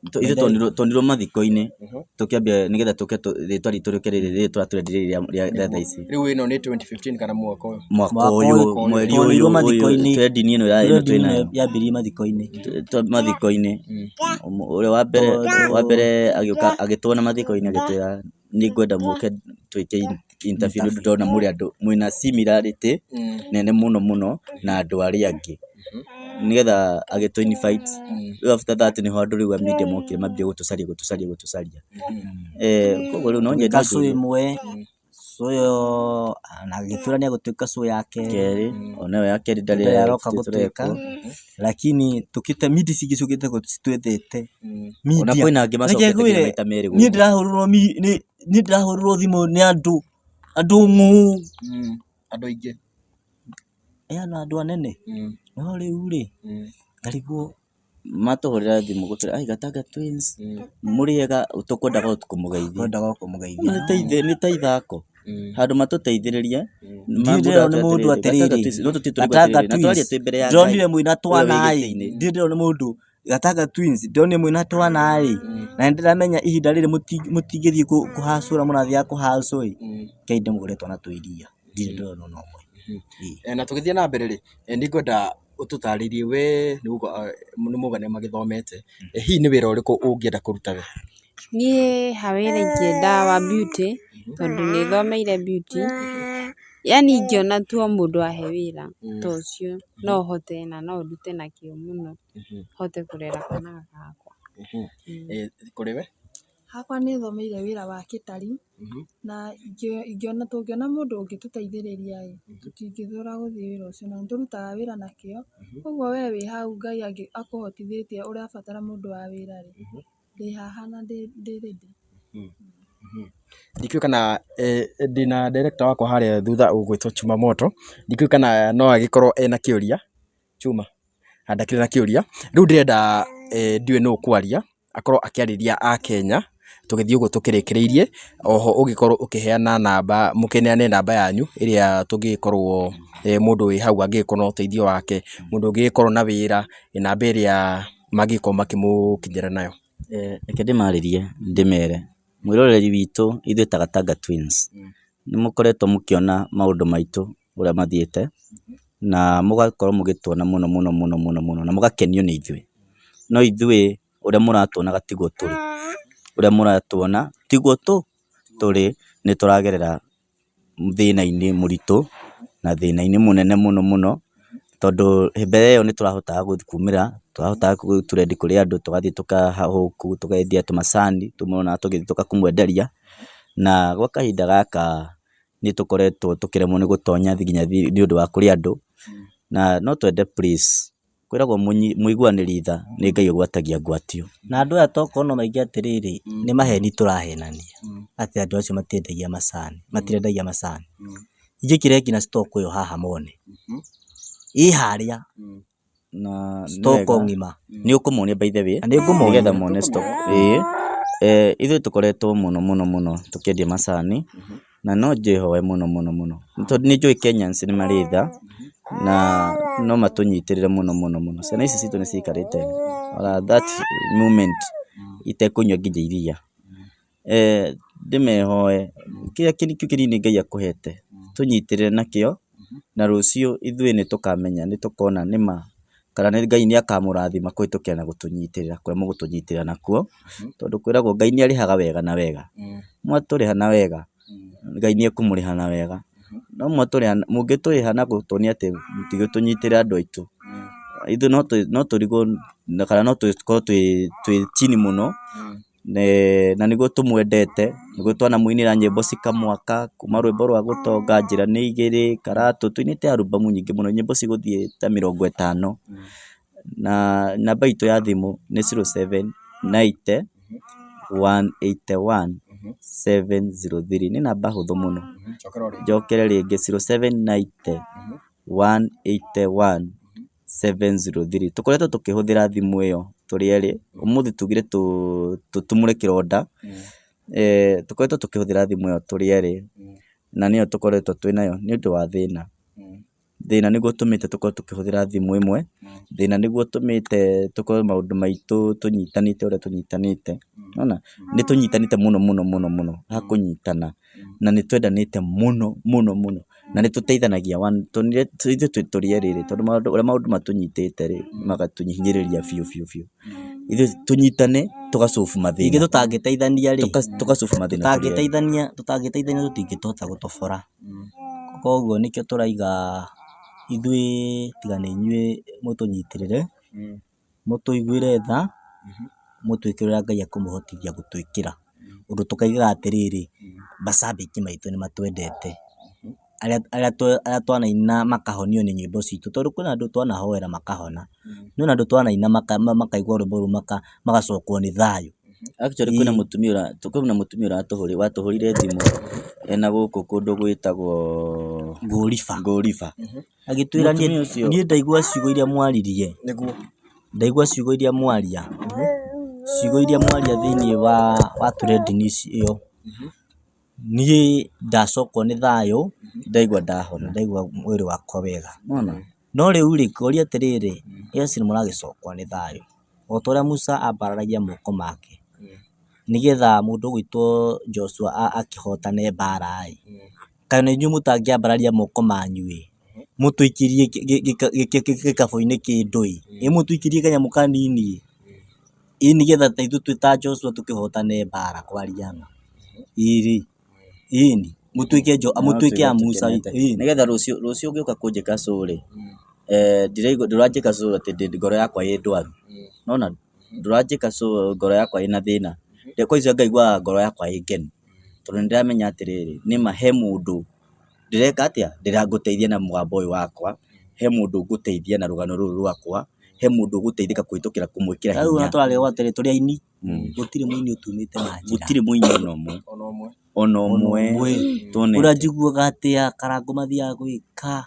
Ithuĩ tuonirwo mathiko-inĩ tũkĩambia nĩgetha tũke rĩtwa ritũ rĩũke rĩrĩ rĩrĩ tũra trend rĩrĩ rĩa thaa ici. Rĩu ĩno nĩ 2015 kana mwaka ũyũ? Mwaka ũyũ, mweri ũyũ, Tuonirwo mathiko-inĩ. trending ĩno ĩno twĩnayo. Yambĩrĩirie mathiko-inĩ. Mathiko-inĩ. Ũrĩa wa mbere, wa mbere agĩũka agĩtuona mathiko-inĩ agĩtwĩra nĩ ngwenda mũke twĩke interview nĩ ũndũ ndona mũrĩ andũ mwĩna similarity nene mũno mũno na andũ arĩa angĩ. Nĩgetha agĩtũ invite, rĩu after that nĩho andũ rĩu a media mokire mambia gũtũcaria gũtũcaria gũtũcaria. Koguo rĩu no nyende Gwĩka show ĩmwe, show ĩyo na agĩtwĩra nĩ egũtwĩka show ya kerĩ. Kerĩ, ona ĩyo ya kerĩ ndarĩ aroka gũtwĩka, lakini tũkĩte media ici ingĩ ciũkĩte citwethete. Ona kwĩna angĩ macokete nginya maita merĩ Niĩ ndĩrahũrĩrwo niĩ ndĩrahũrĩrwo thimũ nĩ andũ, andũ ng'ũ. Andũ aingĩ. Ĩ na andũ anene. No rĩu rĩ, ngarigwo Matũhũrĩra thimũ gũtwĩra ai Gatanga Twins mũrĩ ega tũkwendaga o kũmũgeithia. Tũkwendaga o kũmũgeithia. Nĩ ta ithako handũ matũteithĩrĩrie. Ndirĩ ndĩrerwo nĩ mũndũ atĩrĩrĩ, Gatanga Twins ndĩronire mwĩna twana ĩ, ndirĩ ndĩrerwo nĩ mũndũ Gatanga Twins ndĩronire mwĩna twana ĩ, na nĩ ndĩramenya ihinda rĩrĩ mũtingĩthiĩ kũhacũra mũrathiaga kũhacũ ĩ, rekei ndĩmũgũrĩre twana twa iria. Ndirĩ ndĩrona ona ũmwe. Na tũgĩthiĩ na mbere rĩ, nĩ ngwenda ũtũtarĩrie we nĩ mũgane magĩthomete, hihi nĩ wĩra ũrĩkũ ũngĩenda kũruta we? Niĩ ha wĩra ingĩenda wa beauty, tondũ nĩ thomeire beauty, yaani ingĩona tu o mũndũ ahe wĩra ta ũcio, no hote na no ndute na kĩo mũno, hote kũrera kana gaka gakwa. Kũrĩ we? Hakwa nĩ thomeire wĩra wa gĩtari, na ingĩona tũngĩona mũndũ ũngĩtũteithĩrĩria ĩ, tũtingĩthũra gũthiĩ wĩra ũcio na nĩ tũrutaga wĩra na kĩo, ũguo we wĩ hau Ngai akũhotithĩtie ũrabatara mũndũ wa wĩra rĩ, ndĩ haha na ndĩ ready. Ndikĩũĩ kana ndĩna director wakwa harĩa thutha ũgwĩtwo Chuma Moto, ndikĩũĩ kana no agĩkorwo ena kĩũria, Chuma? Ndakĩrĩ na kĩũria, rĩu ndĩrenda ndiũĩ nũ ũkwaria, akorwo akĩarĩria akenya, tũgĩthiĩ ũguo tũkĩrĩkĩrĩirie, oho ũgĩkorwo ũkĩheana namba, mũkĩneane namba yanyu, ĩrĩa tũngĩgĩkorwo mũndũ wĩ hau angĩgĩkorwo na ũteithio wake, mũndũ ũngĩgĩkorwo na wĩra, namba ĩrĩa mangĩgĩkorwo makĩmũkinyĩra nayo. Reke ndĩmarĩrie ndĩmere, mwĩroreri witũ ithuĩ ta Gatanga Twins, nĩ mũkoretwo mũkĩona maũndũ maitũ ũrĩa mathiĩte, na mũgakorwo mũgĩtuona mũno mũno mũno mũno mũno na mũgakenio nĩ ithuĩ. No ithuĩ ũrĩa mũratuonaga tiguo tũrĩ, ũrĩa mũratuona tiguo tũrĩ, nĩ tũragerera thĩna-inĩ mũritũ na thĩna-inĩ mũnene mũno mũno, tondũ mbere ĩyo nĩ tũrahotaga kumĩra, tũrahotaga gũ trend kũrĩ andũ, tũgathiĩ tũkahũkũ, tũkendia tũmacani, tũmona tũgĩthiĩ tũkamwenderia, na gwa kahinda gaka nĩ tũkoretwo tũkĩremwo nĩ gũtonya nginya nĩ ũndũ wa kũrĩ andũ, na no twende please, kwĩragwo mũiguanĩri tha nĩ Ngai ũgwatagia ngwatio. Na andũ aya tokorwo no maigue atĩrĩrĩ, nĩ maheni tũrahenania, atĩ andũ acio matiendagia macani, matirendagia macani. Ingĩkĩrehe nginya stock ĩyo haha mone, ĩ harĩa. Na nĩ Stock wega. ng'ima. Nĩ ũkũmonia by the way Na nĩ ngũmonia. nĩgetha mone stock ĩĩ. Ithuĩ tũkoretwo mũno mũno mũno tũkĩendia macani na no njĩhoe mũno mũno mũno nĩ tondũ nĩ njũĩ Kenyans nĩ marĩ tha na no matũnyitĩrĩre mũno mũno mũno. Ciana ici citũ nĩ cikarĩte that moment itekũnyua nginya iria. Ndĩmehoe kĩrĩa kĩu kĩnini Ngai akũhete tũnyitĩrĩre nakĩo na rũciũ ithuĩ nĩ tũkamenya nĩ tũkona nĩma kana Ngai nĩ akamũrathima kũhĩtũkĩra na gũtũnyitĩrĩra kũrĩa mũgũtũnyitĩrĩra nakuo, tondũ kwĩragwo Ngai nĩ arĩhaga wega na wega. Mwatũrĩha na wega Ngai nĩ ekũmũrĩha na wega, no mwatũrĩha mũngĩtũrĩha na gũtuonia atĩ mũtigũtũnyitĩrĩra andũ aitũ, ithuĩ no tũrigwo kana no tũkorwo twĩ chini mũno. Na nĩguo tũmwendete, nĩguo twanamũinĩra nyĩmbo cikamwaka, kuma rwĩmbo rwa gũtonga, njĩra nĩ igĩrĩ, karatũ, tũinĩte arubamu nyingĩ mũno, nyĩmbo cigũthiĩ ta 50. Na namba itũ ya thimũ nĩ 0790 181 703, nĩ namba hũthũ mũno. Njokere rĩngĩ 0790 181 703. Tũkoretwo tũkĩhũthĩra thimũ ĩyo tũrĩ erĩ, ũmũthĩ tugire tũtumũre kĩronda, tũkoretwo tũkĩhũthĩra thimũ ĩyo tũrĩ erĩ, na nĩyo tũkoretwo twĩ nayo nĩ ũndũ wa thĩna. Thĩna nĩguo ũtũmĩte tũkorwo tũkĩhũthĩra thimũ ĩmwe, thĩna nĩguo ũtũmĩte tũkorwo maũndũ maitũ tũnyitanĩte ũrĩa tũnyitanĩte, nĩwona? Nĩ tũnyitanĩte mũno mũno mũno mũno ha kũnyitana, na nĩ twendanĩte mũno mũno mũno, na nĩ tũteithanagia ithuĩ tũrĩ erĩ rĩ, tondũ ũrĩa maũndũ matũnyitĩte rĩ, magatũhinyĩrĩria biũ biũ biũ. Ithuĩ tũnyitane tũga solve mathĩna. Ningĩ tũtangĩteithania rĩ, Tũga solve mathĩna tũrĩ erĩ. Tũtangĩteithania tũtingĩhota gũtobora. Koguo nĩkĩo tũraiga ithuĩ tiga nĩ inyuĩ mũtũnyitĩrĩre, mũtũiguĩre tha, mũtwĩke ũrĩa Ngai ekũmũhotithia gũtwĩkĩra. Ũndũ tũkaigaga atĩrĩrĩ, macambĩki maitũ nĩ matwendete, arĩa twanaina makahonio nĩ nyĩmbo citũ, tondũ kwĩna andũ twanahoera makahona, kwĩna andũ twanaina makaigua rwĩmbo rũu magacokwo nĩ thayũ. Actually kwĩna mũtumia watũhũrire thimũ ena gũkũ kũndũ gwĩtagwo Ngũriba. Ngũriba. Agĩtwĩra Mũtumia ũcio. Niĩ ndaigua ciugo iria mwaririe, Nĩguo. Ndaigua ciugo iria mwaria, ciugo iria mwaria thĩiniĩ wa trending ĩyo, niĩ ndacokwo nĩ thayũ, Ndaigua ndahona. Ndaigua mwĩrĩ wakwa wega. Nĩwona? No rĩu rĩ, ngoria atĩrĩrĩ, yes nĩ mũragĩcokwo nĩ thayũ, o ta ũrĩa Musa ambararagia moko make, nĩgetha mũndũ ũgwĩtwo Joshua akĩhotane mbara ĩ, kana inyuĩ mũtangĩambararia moko manyu ĩ, mũtũikĩrie gĩkabũ-inĩ kĩndũ ĩ, ĩ mũtũikĩrie kanyamũ kanini ĩ, ĩ nĩgetha ta ithuĩ twĩ ta Joshua tũkĩhotane mbara kwaria ma, ĩ rĩ, ĩni mũtuĩke a Musa ĩ. Nĩgetha rũciũ ũngĩũka kũnjĩka show rĩ, ndĩraigua ndũranjĩka show atĩ ngoro yakwa ĩ ndwaru, nĩwona? Ndũranjĩka show ngoro yakwa ĩna thĩna, kwa icio ngaiguaga ngoro yakwa ĩ ngenu, tondũ nĩndĩramenya atĩrĩrĩ, nĩma he mũndũ ndĩreka atĩa, ndĩragũteithia na mũgambo ũyũ wakwa, he mũndũ ngũteithia na rũgano rũrũ rwakwa, he mũndũ ũgũteithĩka kũhĩtũkĩra kũmwĩkĩra Rĩu hinya. ona tũrarĩrwo atĩrĩ tũrĩ aini, gũtirĩ mũini ũtumĩte na njĩra. Gũtirĩ mũini ona ũmwe. Ona ũmwe. Tuonete. Ũrĩa njiguaga atĩ a Karangũ mathiaga gwĩka,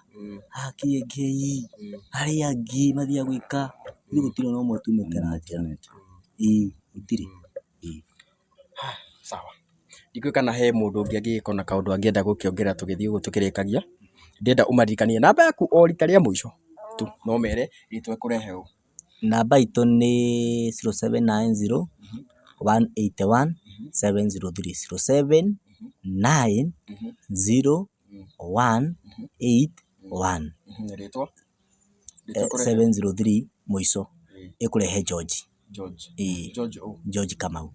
a Kĩengei, arĩa angĩ mathiaga gwĩka, ithuĩ gũtirĩ ona ũmwe tumĩte na njĩra. Ĩĩ gũtirĩ. Ĩĩ. Sawa. Ndikũĩ kana he mũndũ ũngĩ angĩgĩkorwo na kaũndũ angĩenda gũkĩongerera tũgĩthiĩ ũguo tũkĩrĩkagia. Ndĩrenda ũmaririkanie namba yaku o rita rĩa mũico tu no mere rĩtwa ĩkũrehe ũ. Namba itũ nĩ 0790 181 703 0790 181 Rĩtwa? 703 mũico ĩkũrehe George. George. Ĩĩ. George ũ? George Kamau.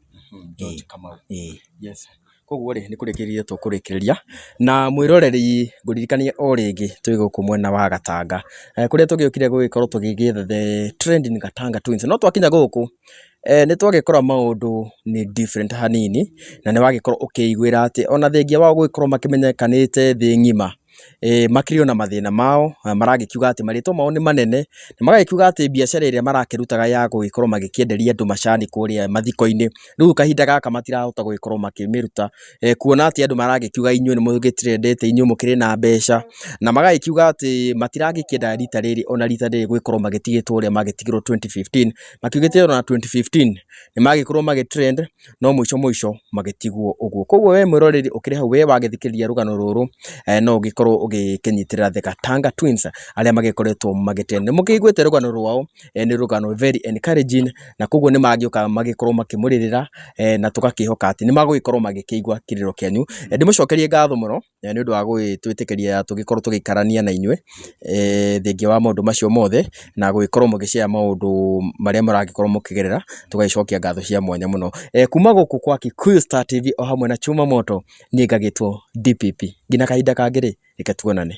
George Kamau. Ĩĩ. Yes. Koguo rĩ nĩ kũrĩkĩrĩria tũkũrĩkĩrĩria na mwĩroreri ngũririkanie o rĩngĩ twĩ gũkũ mwena wa Gatanga kũrĩa tũgĩũkire gũgĩkorwo tũgĩgĩetha the trending Gatanga Twins no twakinya gũkũ nĩ twagĩkora maũndũ nĩ different hanini na nĩ wagĩkorwo ũkĩiguĩra atĩ ona thengia wao gũgĩkorwo makĩmenyekanĩte thĩ ng'ima makĩrĩ o na mathĩna mao, maragĩkiuga atĩ marĩtwa mao nĩ manene, na magagĩkiuga atĩ biacara ĩrĩa marakĩrutaga ya gũgĩkorwo magĩkĩenderia andũ macani kũrĩa mathiko-inĩ, rĩu kahinda gaka matirahota gũgĩkorwo makĩmĩruta, kuona atĩ andũ maragĩkiuga inyuĩ nĩ mũgĩtrendete, inyuĩ mũkĩrĩ na mbeca, na magagĩkiuga atĩ matiragĩkĩenda rita rĩrĩ ona rita rĩrĩ gũgĩkorwo magĩtigĩtwo ũrĩa magĩtigirwo 2015, makiugĩte ona 2015 nĩ magĩkorwo magĩ trend no mũico mũico magĩtigwo ũguo. Koguo we mwĩroreri ũkĩrĩ hau we wagĩthikĩrĩria rũgano rũrũ no ũgĩkorwo ũgĩkĩnyitĩrĩra The Gatanga Twins arĩa magĩkoretwo magĩ trend. Nĩ mũkĩiguĩte rũgano rwao, nĩ rũgano very encouraging na koguo nĩ mangĩũka magĩkorwo makĩmũrĩrĩra na tũgakĩhoka atĩ nĩ magũgĩkorwo magĩkĩigua kĩrĩro kĩanyu. Ndĩmũcokerie ngatho mũno nĩ ũndũ wa gũgĩtwĩtĩkĩria tũgĩkorwo tũgĩikarania na inyuĩ thengia wa maũndũ macio mothe na gũgĩkorwo mũgĩ share maũndũ marĩa mũragĩkorwo mũkĩgerera, tũgagĩcokia ngatho cia mwanya mũno. Kuma gũkũ kwa Kikuyu Star TV o hamwe na Chuma Moto, niĩ ngagĩtwo DPP. Nginya kahinda kangĩ rĩ, reke tuonane.